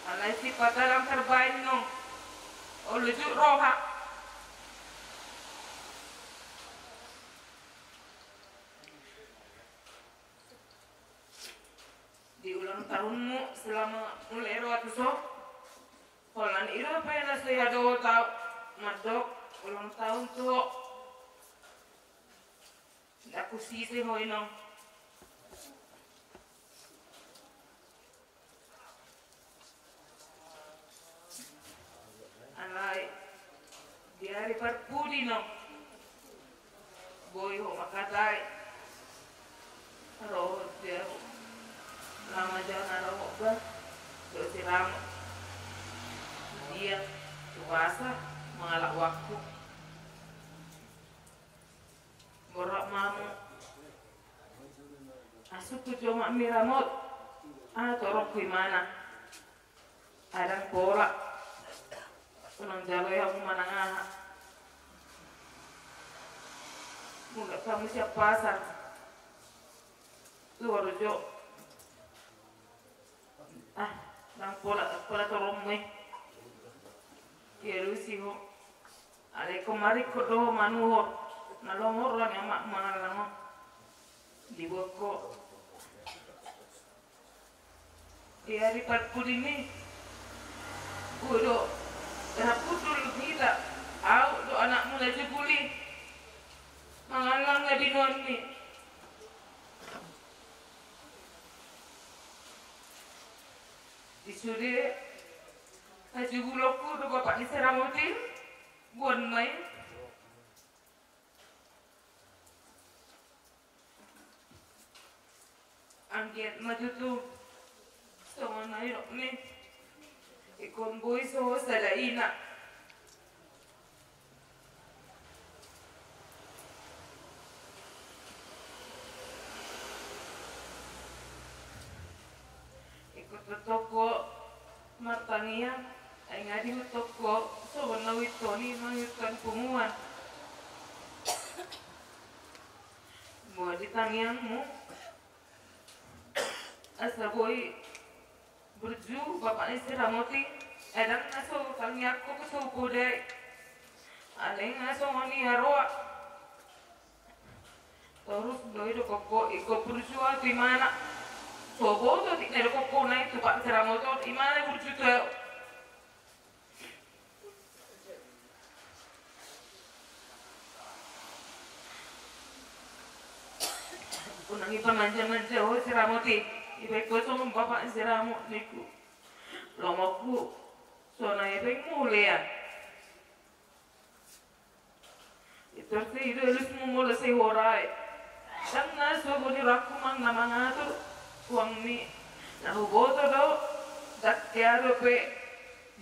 Alai sipata ndang tarbaen, inong, olo jut roha. Di ulang tahunmu selama mulai ro au tuson, holan i dope na sai hadohot au mandok ulang tahun tu ho. Ndang husise ho, inong. Alai di ari parpudi, inong, boi ho mangkatai ro ho tu jabu. Lama jana ro ho ba dohot si Ramot. Dia tu basa mangalap wakku. Borat ma hamu. Asungku jo ma, mi Ramot, aha torongku imana. Ndang pola. Unang jalo hamu manang aha. Mulak hamu sian pasar. Tu Horojo. Ah, ndang pola, pola torongmu i. Dialusi ho. Alai ingkon maringkot do ho manuhor. Na lomo ro ni amak mangallang on. Diboan ho. Di ari parpudimi, boi do rap hundul hita, au do anakmu na jugul i, mangallang na binoanmi. Di sude hajugulonku do bapak ni si Ramot i, boan ma i. Anggiat ma tutu songon na nidokmi, ingkon boi so ho sada ina. Ingkon tongtong ho martangiang, ai nga diihuthon ho songon na huihuthon i mangihuthon punguan. Boan di tangiangmu asa boi burju bapak ni si Ramot i. Ndang na so hutangiangkon, so hupodai. Alai nga songon i haroa. Torus do i do kokkon i, ingkon burju au tu imana. So boto tingki na do kokkon i tu bapak ni si Ramot on, imana burju tu au. Unang dipamanjamanja ho si Ramot i. Dibaen ho songon bapak ni si Ramot, ningku. Lomoku, so na dibaen mule an. Itor sai dialusmu molo sai hora i. Ndang na so boi rohangku manang na mangatur tuangmi. Na huboto do, ndang hea dope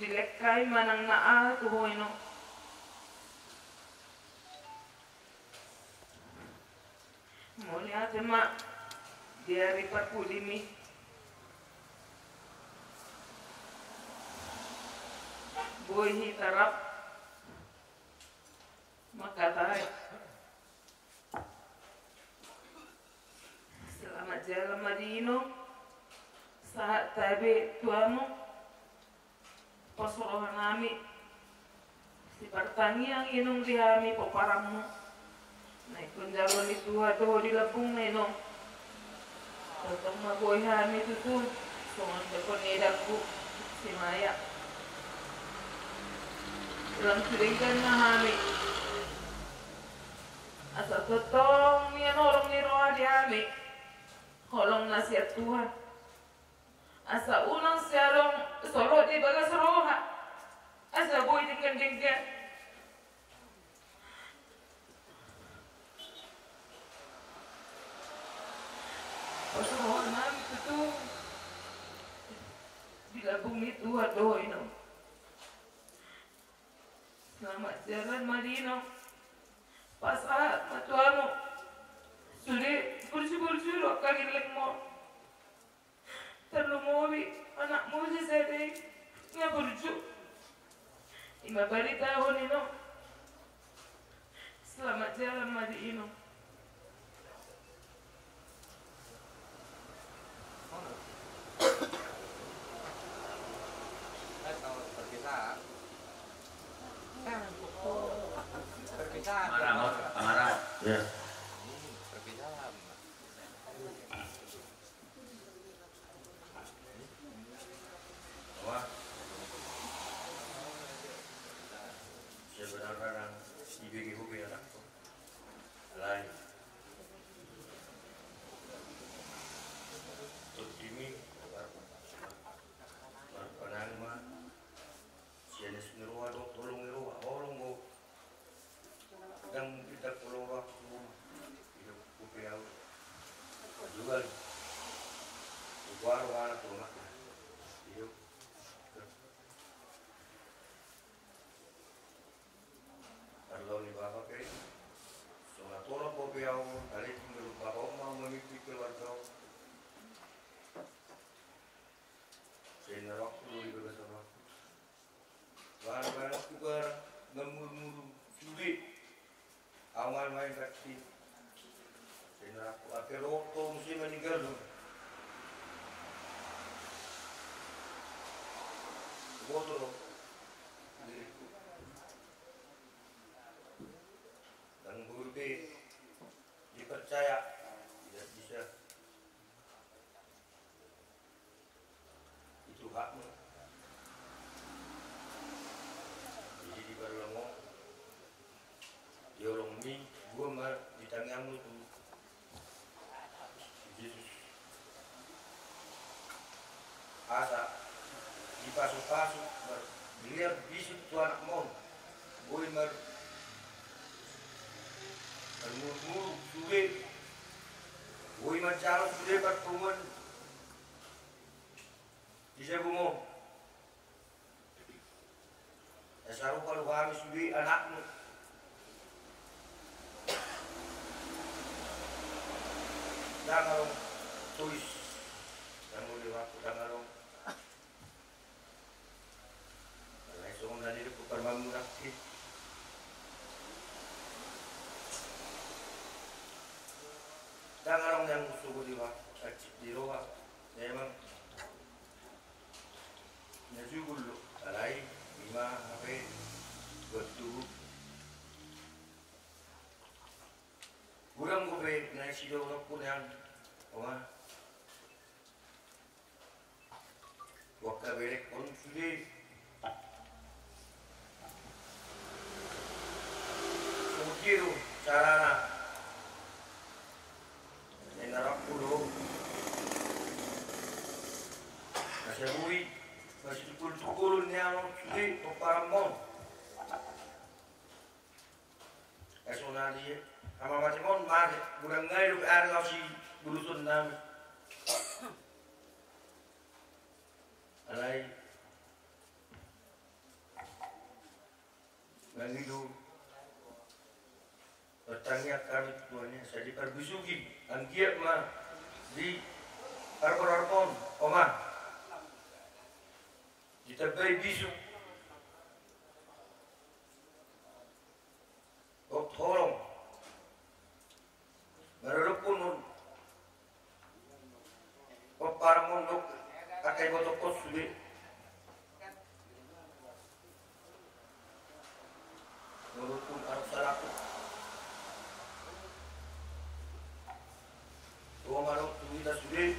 dilengkai manang na aha tu ho, inong. Mauliate ma di ari parpudimi. Boi hita rap mangkatai. Selamat jalan ma di inong. Sahat tabe tu hamu. Pos rohanami. Sipartangiang inong di hami pomparanmu. Na ingkon jalo ni Tuhan do ho di lambungna, inong. Tongtong ma boi hami tutu songon dohonon ni edangku si Maya. Ulang tu denggan ma hami. Asa tongtong nian holong ni roha di hami. Holong na sian Tuhan, asa unang sai adong solo di bagas roha, asa boi denggan-denggan. Pasarohon nami tutu di lambung ni Tuhan do i, Inong. Selamat jalan ma di, Inong. Pasahat ma tu hamu. Sude burju-burju do angka gellengmu. Tarlumobi anakmu sisada i, nga burju. I ma baritahon, Inong. Selamat jalan ma di, Inong. Perpisahan. Perpisahan. Marah, marah. Ya. Hmm, perpisahan. Wah. Sebenarna nang dibege ho be anakku. Alai. Totimi. Marpanang ma. Sian es ni roha dohot holong ni roha, holong do. Ndang pinta holong rohangku tu rumah. Iyo, hupe au. Jual. Hupe rohana tu rumah. Iyo. Parlon ni bapa pe. Songon na tolap hupe au, alai tinggal bapa on ma memimpin keluarga on. Sai na rohangku do di bagasan rohangku. Bahan-bahan tu gara mamurmuru sude. Amal main bakti. Sena aku ate roto musim meninggal lo. Boto lo. Diriku. Dan guru pe dipercaya tidak bisa. Itu hakmu. Jadi di parlongo, di holongmi, gua ma di tangiangmu tu Jesus. Asa dipasu-pasu, mar-, dilihat bisuk tu anakmu. Boi mar-, marmurmuru sude. Boi manjalo sude parpunguan. Di jabu mo. Asa rupa-rupa hami sude anakmu. Ndang adong tulis. Ndang adong waktu, ndang adong. Alai songon na nidok parmamuran i. Ndang adong yang sogo di waktu, di roha. Memang. Na jugul do, alai, ima, hape, buat tuhu. Godang dope na sidok dohononku nian, Oma. Buat kabelek on sude. Songon dia do carana. Ninna rohangku do. Asa boi masitungkul-tungkulon nian on sude pomparanmon. Asa songon dia, ama mate mon mate, godang nai dope ari laos i buluson nami. Alai. Mangido pertanyaan kami tu Tuhan i, asa diparbisuhi anggiat ma di parboraon on, Oma. Ditambai bisuk. Dohot holong. Maradophon on. Pomparanmon dohot angka ibotohon sude. Maradophon adong salahku. Ro ma dohot tu hita sude.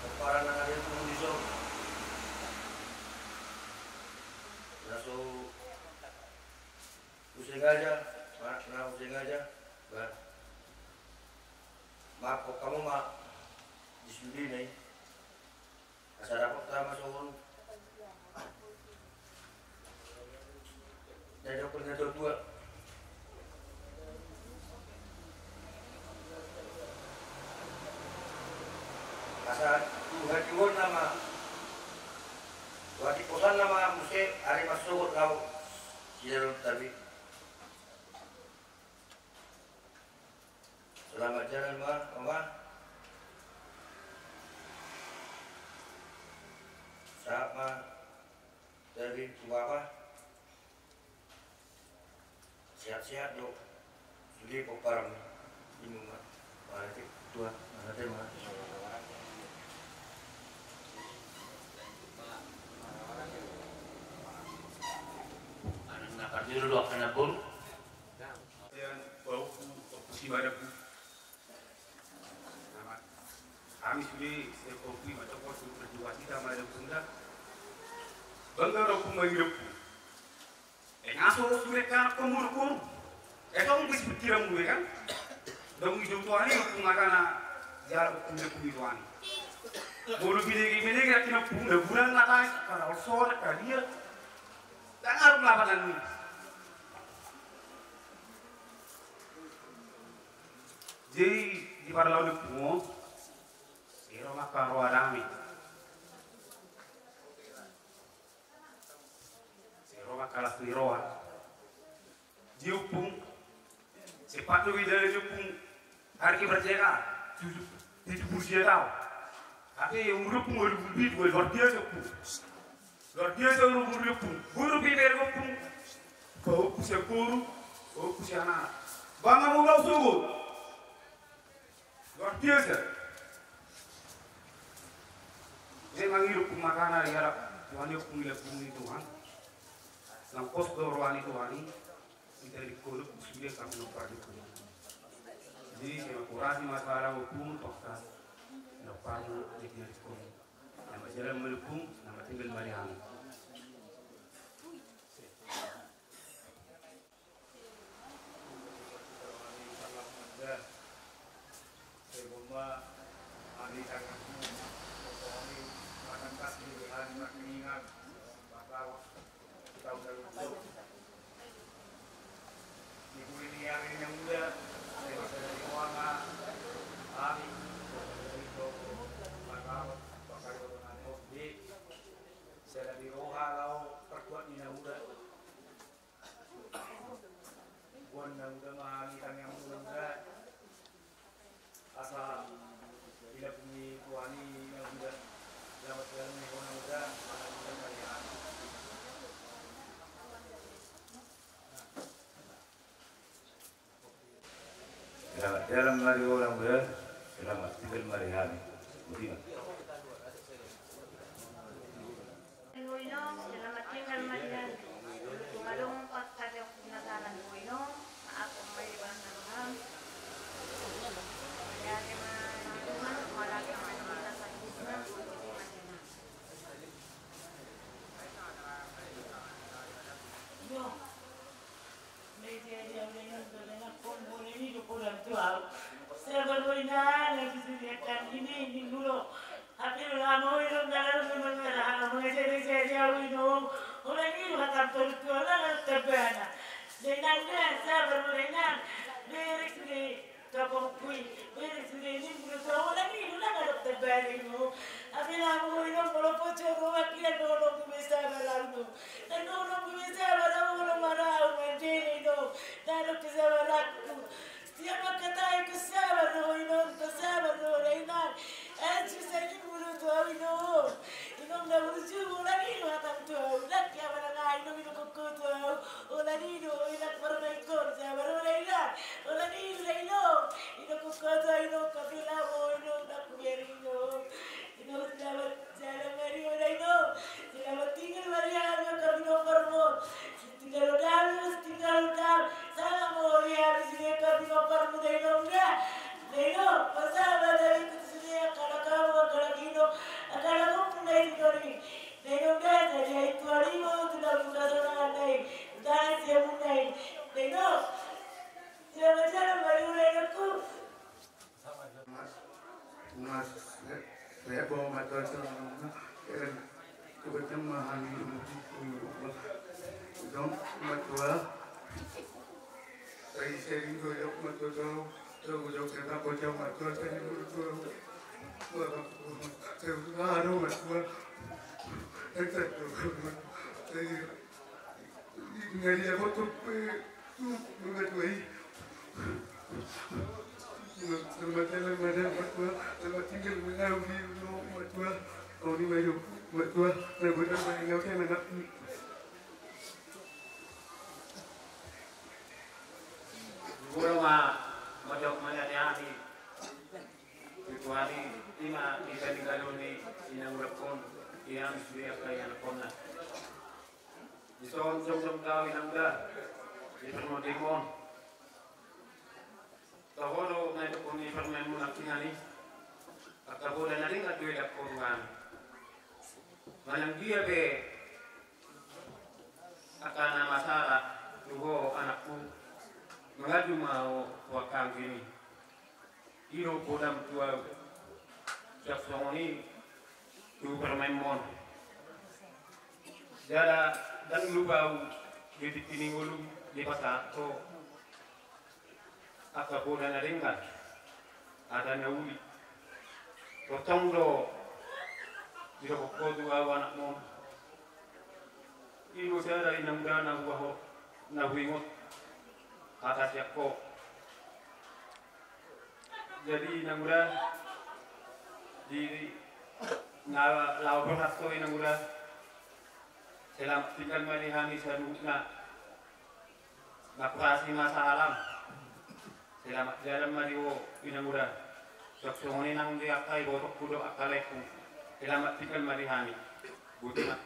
Pomparan na adong tu dison. Na so Usengaja, ma-, na usengaja, ba. Maafhon hamu ma, Sudena i. Asa dapot hita ma songon na didok ni natuatua. Asa tu hatiuonna ma, tu hatiposanna ma muse ari marsogot laho sidalan tabi. Selamat jalan ma, Oma. Sahat ma tabi tu Bapa. Sehat-sehat do. Sude pomparan i ma. Mauliate Tuhan, mauliate ma. Anak na parjolo do angka na boru. Sian pahompu, pahompu Simarangkup. Hami sude sian pahompu i ma tongkol sude berdua hita ma dapungda. Bangga do ompung mangido ompung. Eh, nga so sude angka na boru-boru. Eh, tong bisi pikiranmu be kan. Dung i do tuani ompung, makana jala ompung de pung i tuani. Molo binege-binege angka na ompung, na bulan na tai, kada olsore, kada dia. Dang arung lapanan ni. Jadi di parlao ni ompung on, sai ro ma angka roha dame. Sai ro ma angka las ni roha. Di ompung, sempat do beda ni ompung. Hari ke berjaya kan? Tujuh, tujuh puluh sia taon. Tapi umur ompung dua puluh pitu, luar biasa ompung. Luar biasa umur ompung. Boru pe bere ompung. Pahompu sian boru, pahompu sian anak. Bangga ma au sogot. Luar biasa. Jadi mangido ompung, makana dialap Tuhan i ompung, dilambung ni Tuhan. Nang pos do roha ni Tuhan i. Hita di kolok sude kami nompar di kolok. Jadi saya kurasi masalah ompung, toksa. Nompar di kolok. Nama jalan melipung, nama tinggal mari hami. Sada ni roha laho parkuat ni na muda. Boan na muda ma hami tangiangmu na muda. Asa dilambung ni Tuhan i na muda. Selamat jalan ni ho na muda. Selamat jalan ni ho. Selamat jalan ma di ho na muda, selamat tinggal ma di hami. Boti ma. Boino, selamat tinggal ma di hami. Molo dung pas saja na salah boino, maaf ma i basa roham. Jadi ma, Tuhan, maaf ma, maaf ma, maaf ma. Yo. Sabar ma inang, na sisiriakan ini, ini dulu. Hape lama inong dalam memang ada hal mengajari jadi au inong. Orang ini makan perut tu orang ada terbana. Denang dah, sabar ma inang. Beres ni. Kapongkui, bere sude ni mulu tu au lagi, ulang adong terbalik mu. Apela mu ino molo pocor ruak ia nolong ku bisa balang mu. Dan nolong ku bisa balang mu, nolong marau mandiri no. Nolong bisa balang ku. Siapa katai ku sabar no ino, ku sabar no ino. Anju sani mulu tu au ino. Inong na burju ulang ino hatang tu au. Laki apa na ngai inong ino koko tu au. Ola nido, ola parmaingkon, sabar ola ina. Ola nido, ola ino. Ino kukoto, ino kapila mo, ino na kuberi ino. Ino selamat jalan mari ola ino. Selamat tinggal mari anu kami nomor mo. Tinggal udah, tinggal udah. Sama mo ya di sini kami nomor mo dai ino udah. Dai ino, pasal ada ikut sini kalau kamu kalau ino, kalau kamu pun dai ino. Dai ino, dai, dai, dai, tuari imo, tu dalam kasana, dai, dai, siamun, dai. Dai ino, selamat jalan, mari, urai, aku. Mas, mas, eh, Saya bawa matua sama. Tuhan yang maha ni. Dong matua. Saya sering goyok matua tahu. Tahu jauh saya tak bocah matua saya dulu tahu. Bapak saya baru matua. Saya tak tahu. Saya Ngeri aku tuh, eh, tuh, bukan gue. Selamat jalan, Madam, Madam. Selamat tinggal, Madam. Madam. Kau ni, Madam. Madam. Nah, gue tambah yang kau kan anak. Gua mah, Madam, mana dia ni? Kecuali ima di tadi kalau ni, inang udah pon, dia mesti apa yang pon lah. Dison jongjong do au inang da di parmonding on. Toho do na didok ni parumaenmuna nangkiningan i. Angka poda na denggan do idakkon tu hami. Manang dia pe angka na masalah tu ho anakku, mangadu ma ho tu angka anggi i. I do podam tu au. Siap songon i tu parumaenmon. Jala ndang lupa au di tingki ni ngolu dipasahat ho angka poda na denggan, hata na uli. Tongtong do didok ho tu au anakmon. I do sada inang da na hubahen, na huingot hata sian ho. Jadi inang da, di na laho berhak ho inang da. Selamat tinggal ma di hami saluhutna. Makasih ma sahalam. Selamat jalan ma di ho inang da. Siap songon i nang di angka ibotongku dohot angka laengku. Selamat tinggal ma di hami. Boti ma.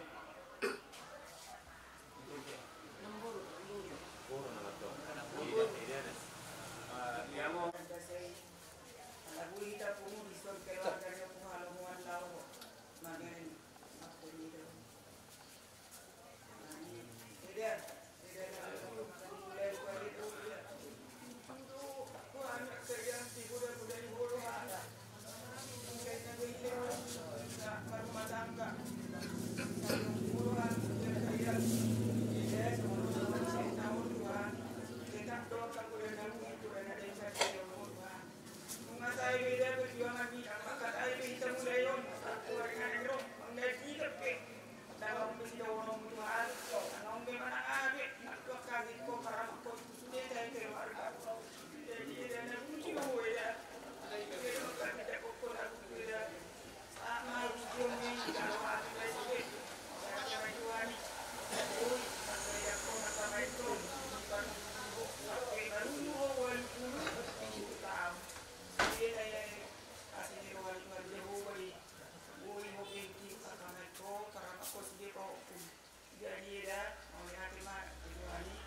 Jadi eda, mauliate ma tu Tuhan i.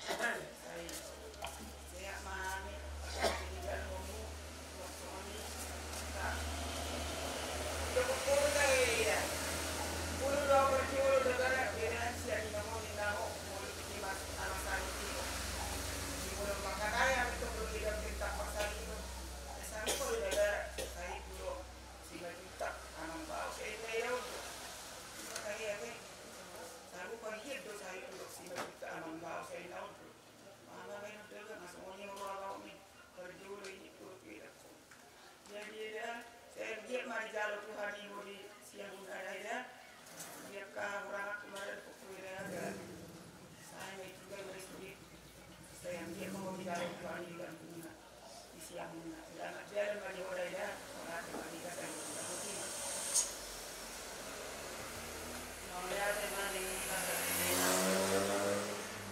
Sai sehat ma hami, asa tinggal homu, waktu hami. Joko polo da eda. Polo da berjolo da gara eda, sian i na moni na ho, molo di mas alasan i. Di molo makatai hami tu polo eda, kita pasal i. Asa polo da gara, sai polo. Simajuta amang bao sai eda eda on. Maka ia ke. Saru pagi do sai polo simajuta amang bao sai eda on. Mama main dagang masuk oni mau bao ni. Perjolo ini polo eda. Jadi eda, sai dia mari jalo Tuhan i mau di siang eda eda. Dia ka orang aku mari polo eda eda. Sai mai tinggal mari sulit. Sai dia mau di jalo Tuhan i dalam bunga. Di siang na, selamat jalan ma di ho da eda, mauliate ma di Debata. Mauliate ma di Debata.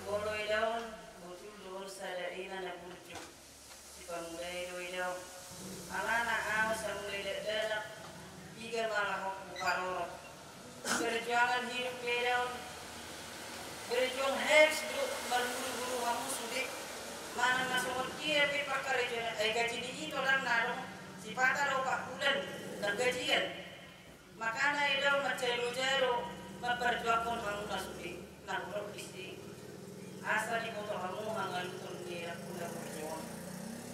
Molo eda on, botul do on sada ina na burju. Sipamulai do eda on. Alana au samulai dakdanak, piga ma laho huparorot. Perjuangan hidup pe eda on. Berjuang habis do, marburu-buru hamu sude. Manang na songon dia pe parkarejoan, eh, gaji ni ito ndang na adong, sipata do opat bulan ndang gajian. Makana eda on mansai loja do mamperjuangkon hamuna sude na hurang disi. Asa diboto hamu hangaluton ni eda pula burju on.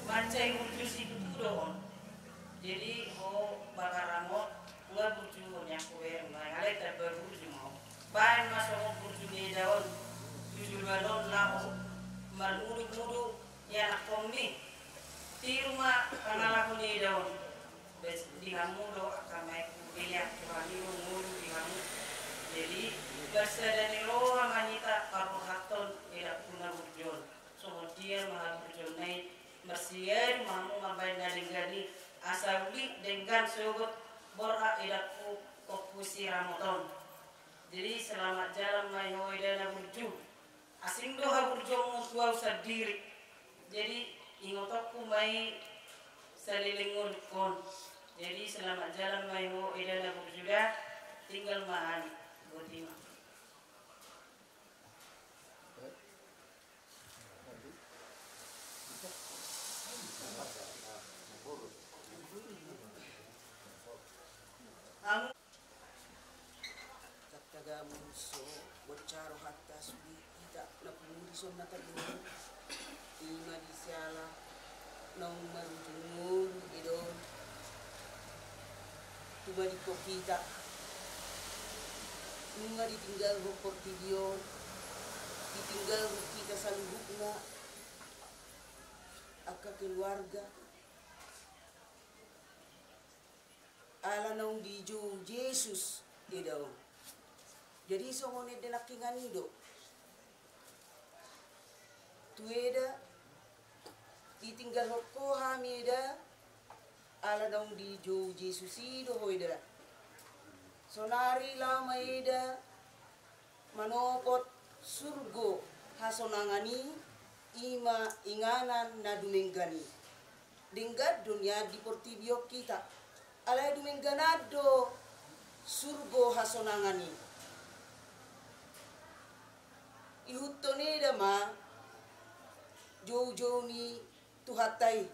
Mansai burju situtu do on. Jadi ho Bakarangot, Nunga burju on, nian hubereng ma, alai tamba burju ma ho. Baen ma songon burju ni eda on tu joloan on laho marmudu-mudu ianakkonmi. Tiru ma pangalaho ni eda on. Bes, di hamu do angka amangku, dilean Tuhan i do ngolu di hamu. Jadi, marsada ni roha ma hita parrohahon edakku na burju on. Songon dia ma haburjuonna i, marsiadu ma hamu mambaen na denggan i, asa uli denggan sogot borhat edakku Ompu Siramot on. Jadi, selamat jalan ma i ho eda na burju. Asing do haburjuonmu tu au sandiri. Jadi, ingotonku ma i saleleng ngolungkon. Jadi, selamat jalan ma i ho eda na burju da, tinggal ma hami. Boti ma. Tagamon so boncaro hata sude hita na pungu dison na tolu. Ima di siala naung marujung ngolu eda on. Tumadingkon hita. Nunga ditinggalhon portibi on. Ditinggalhon hita saluhutna. Angka keluarga. Ala naung dijou Jesus eda on. Jadi songon ende nangkiningan i do. Tu eda, ditinggalhon ho hami eda, ala naung dijou Jesus i do ho eda. Sonari laho ma eda, manopot surgo hasonangan i, ima inganan na dumenggan i. Denggan do nian di portibi on hita. Alai dumenggan do surgo hasonangan i. Ihuthon eda ma joujou ni Tuhanta i.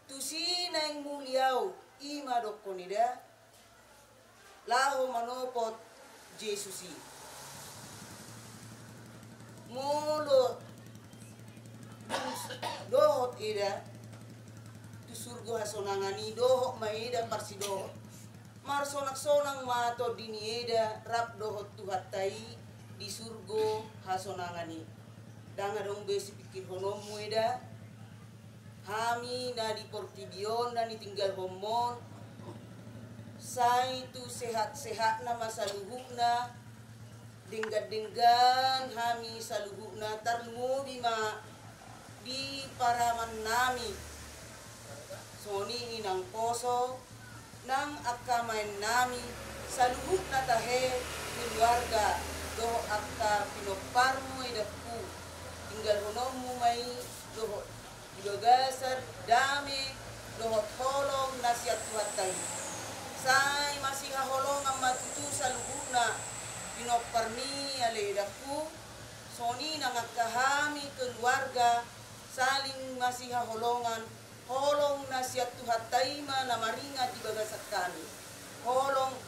Tusi naeng muli au, ima dokkon eda, laho manopot Jesus i. Molo dohot eda tu surgo hasonangan i, dohot ma eda parsidohot. Marsonang-sonang ma tondi ni eda rap dohot Tuhanta i di surgo hasonangan i. Ndang adong be sipingkirhononmu eda, hami na di portibi on na nitinggalhonmu on, sai tu sehat-sehatna ma saluhutna, denggan-denggan hami saluhutna, tarlumobi ma di paramannami. Songon i nang poso, nang angka amaennami, saluhutna tahe keluarga, dohot angka pinomparmu edakku, tinggalhononmu ma i, dohot di bagasan dame dohot holong na sian Tuhanta i. Sai masihaholongan ma tutu saluhutna pinomparmi ale edakku, songon i nang angka hami keluarga saling masihaholongan, holong na sian Tuhanta i ma na maringan di bagasan hami. Holong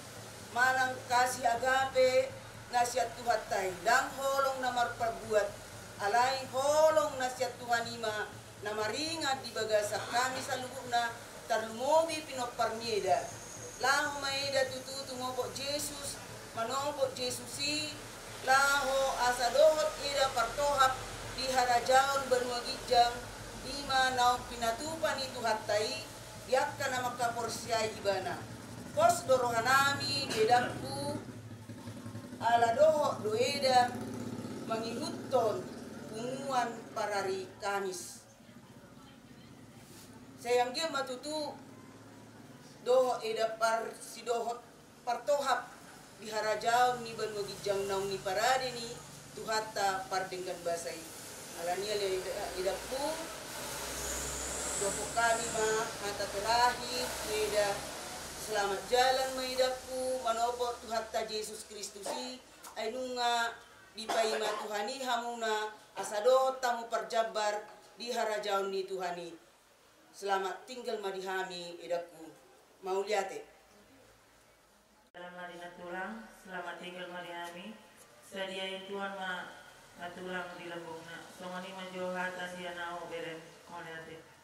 manang kasih agape na sian Tuhanta i, ndang holong na marpabuat, alai holong na sian Tuhan i ma na maringan di bagasan hami saluhutna, tarlumobi pinomparmi eda. Laho ma eda tutu tumopot Jesus, manopot Jesus i, laho asa dohot eda partohap di harajaon banua ginjang, i ma naung pinatupa ni Tuhanta i di angka na mangkaporseai Ibana. Pos do rohanami di edakku, ala dohot do eda mangihuthon punguan parari Kamis. Sai anggiat ma tutu dohot eda parsidohot partohap di harajaon ni banua ginjang naung niparade ni Tuhanta pardenggan basa i. Alani i ale eda-, edakku, dohonon hami ma hata terakhir, eda, selamat jalan ma edakku, manopot Tuhanta Jesus Kristus i, ai nunga dipaima Tuhan i hamuna, asa dohot hamu parjambar di harajaon ni Tuhan i. Selamat tinggal ma di hami, edakku. Mauliate. Selamat ma di natulang, selamat tinggal ma di hami. Sadiaon Tuhan ma natulang di lambungna. Songon i ma jo hata sian ahu bereng. Mauliate.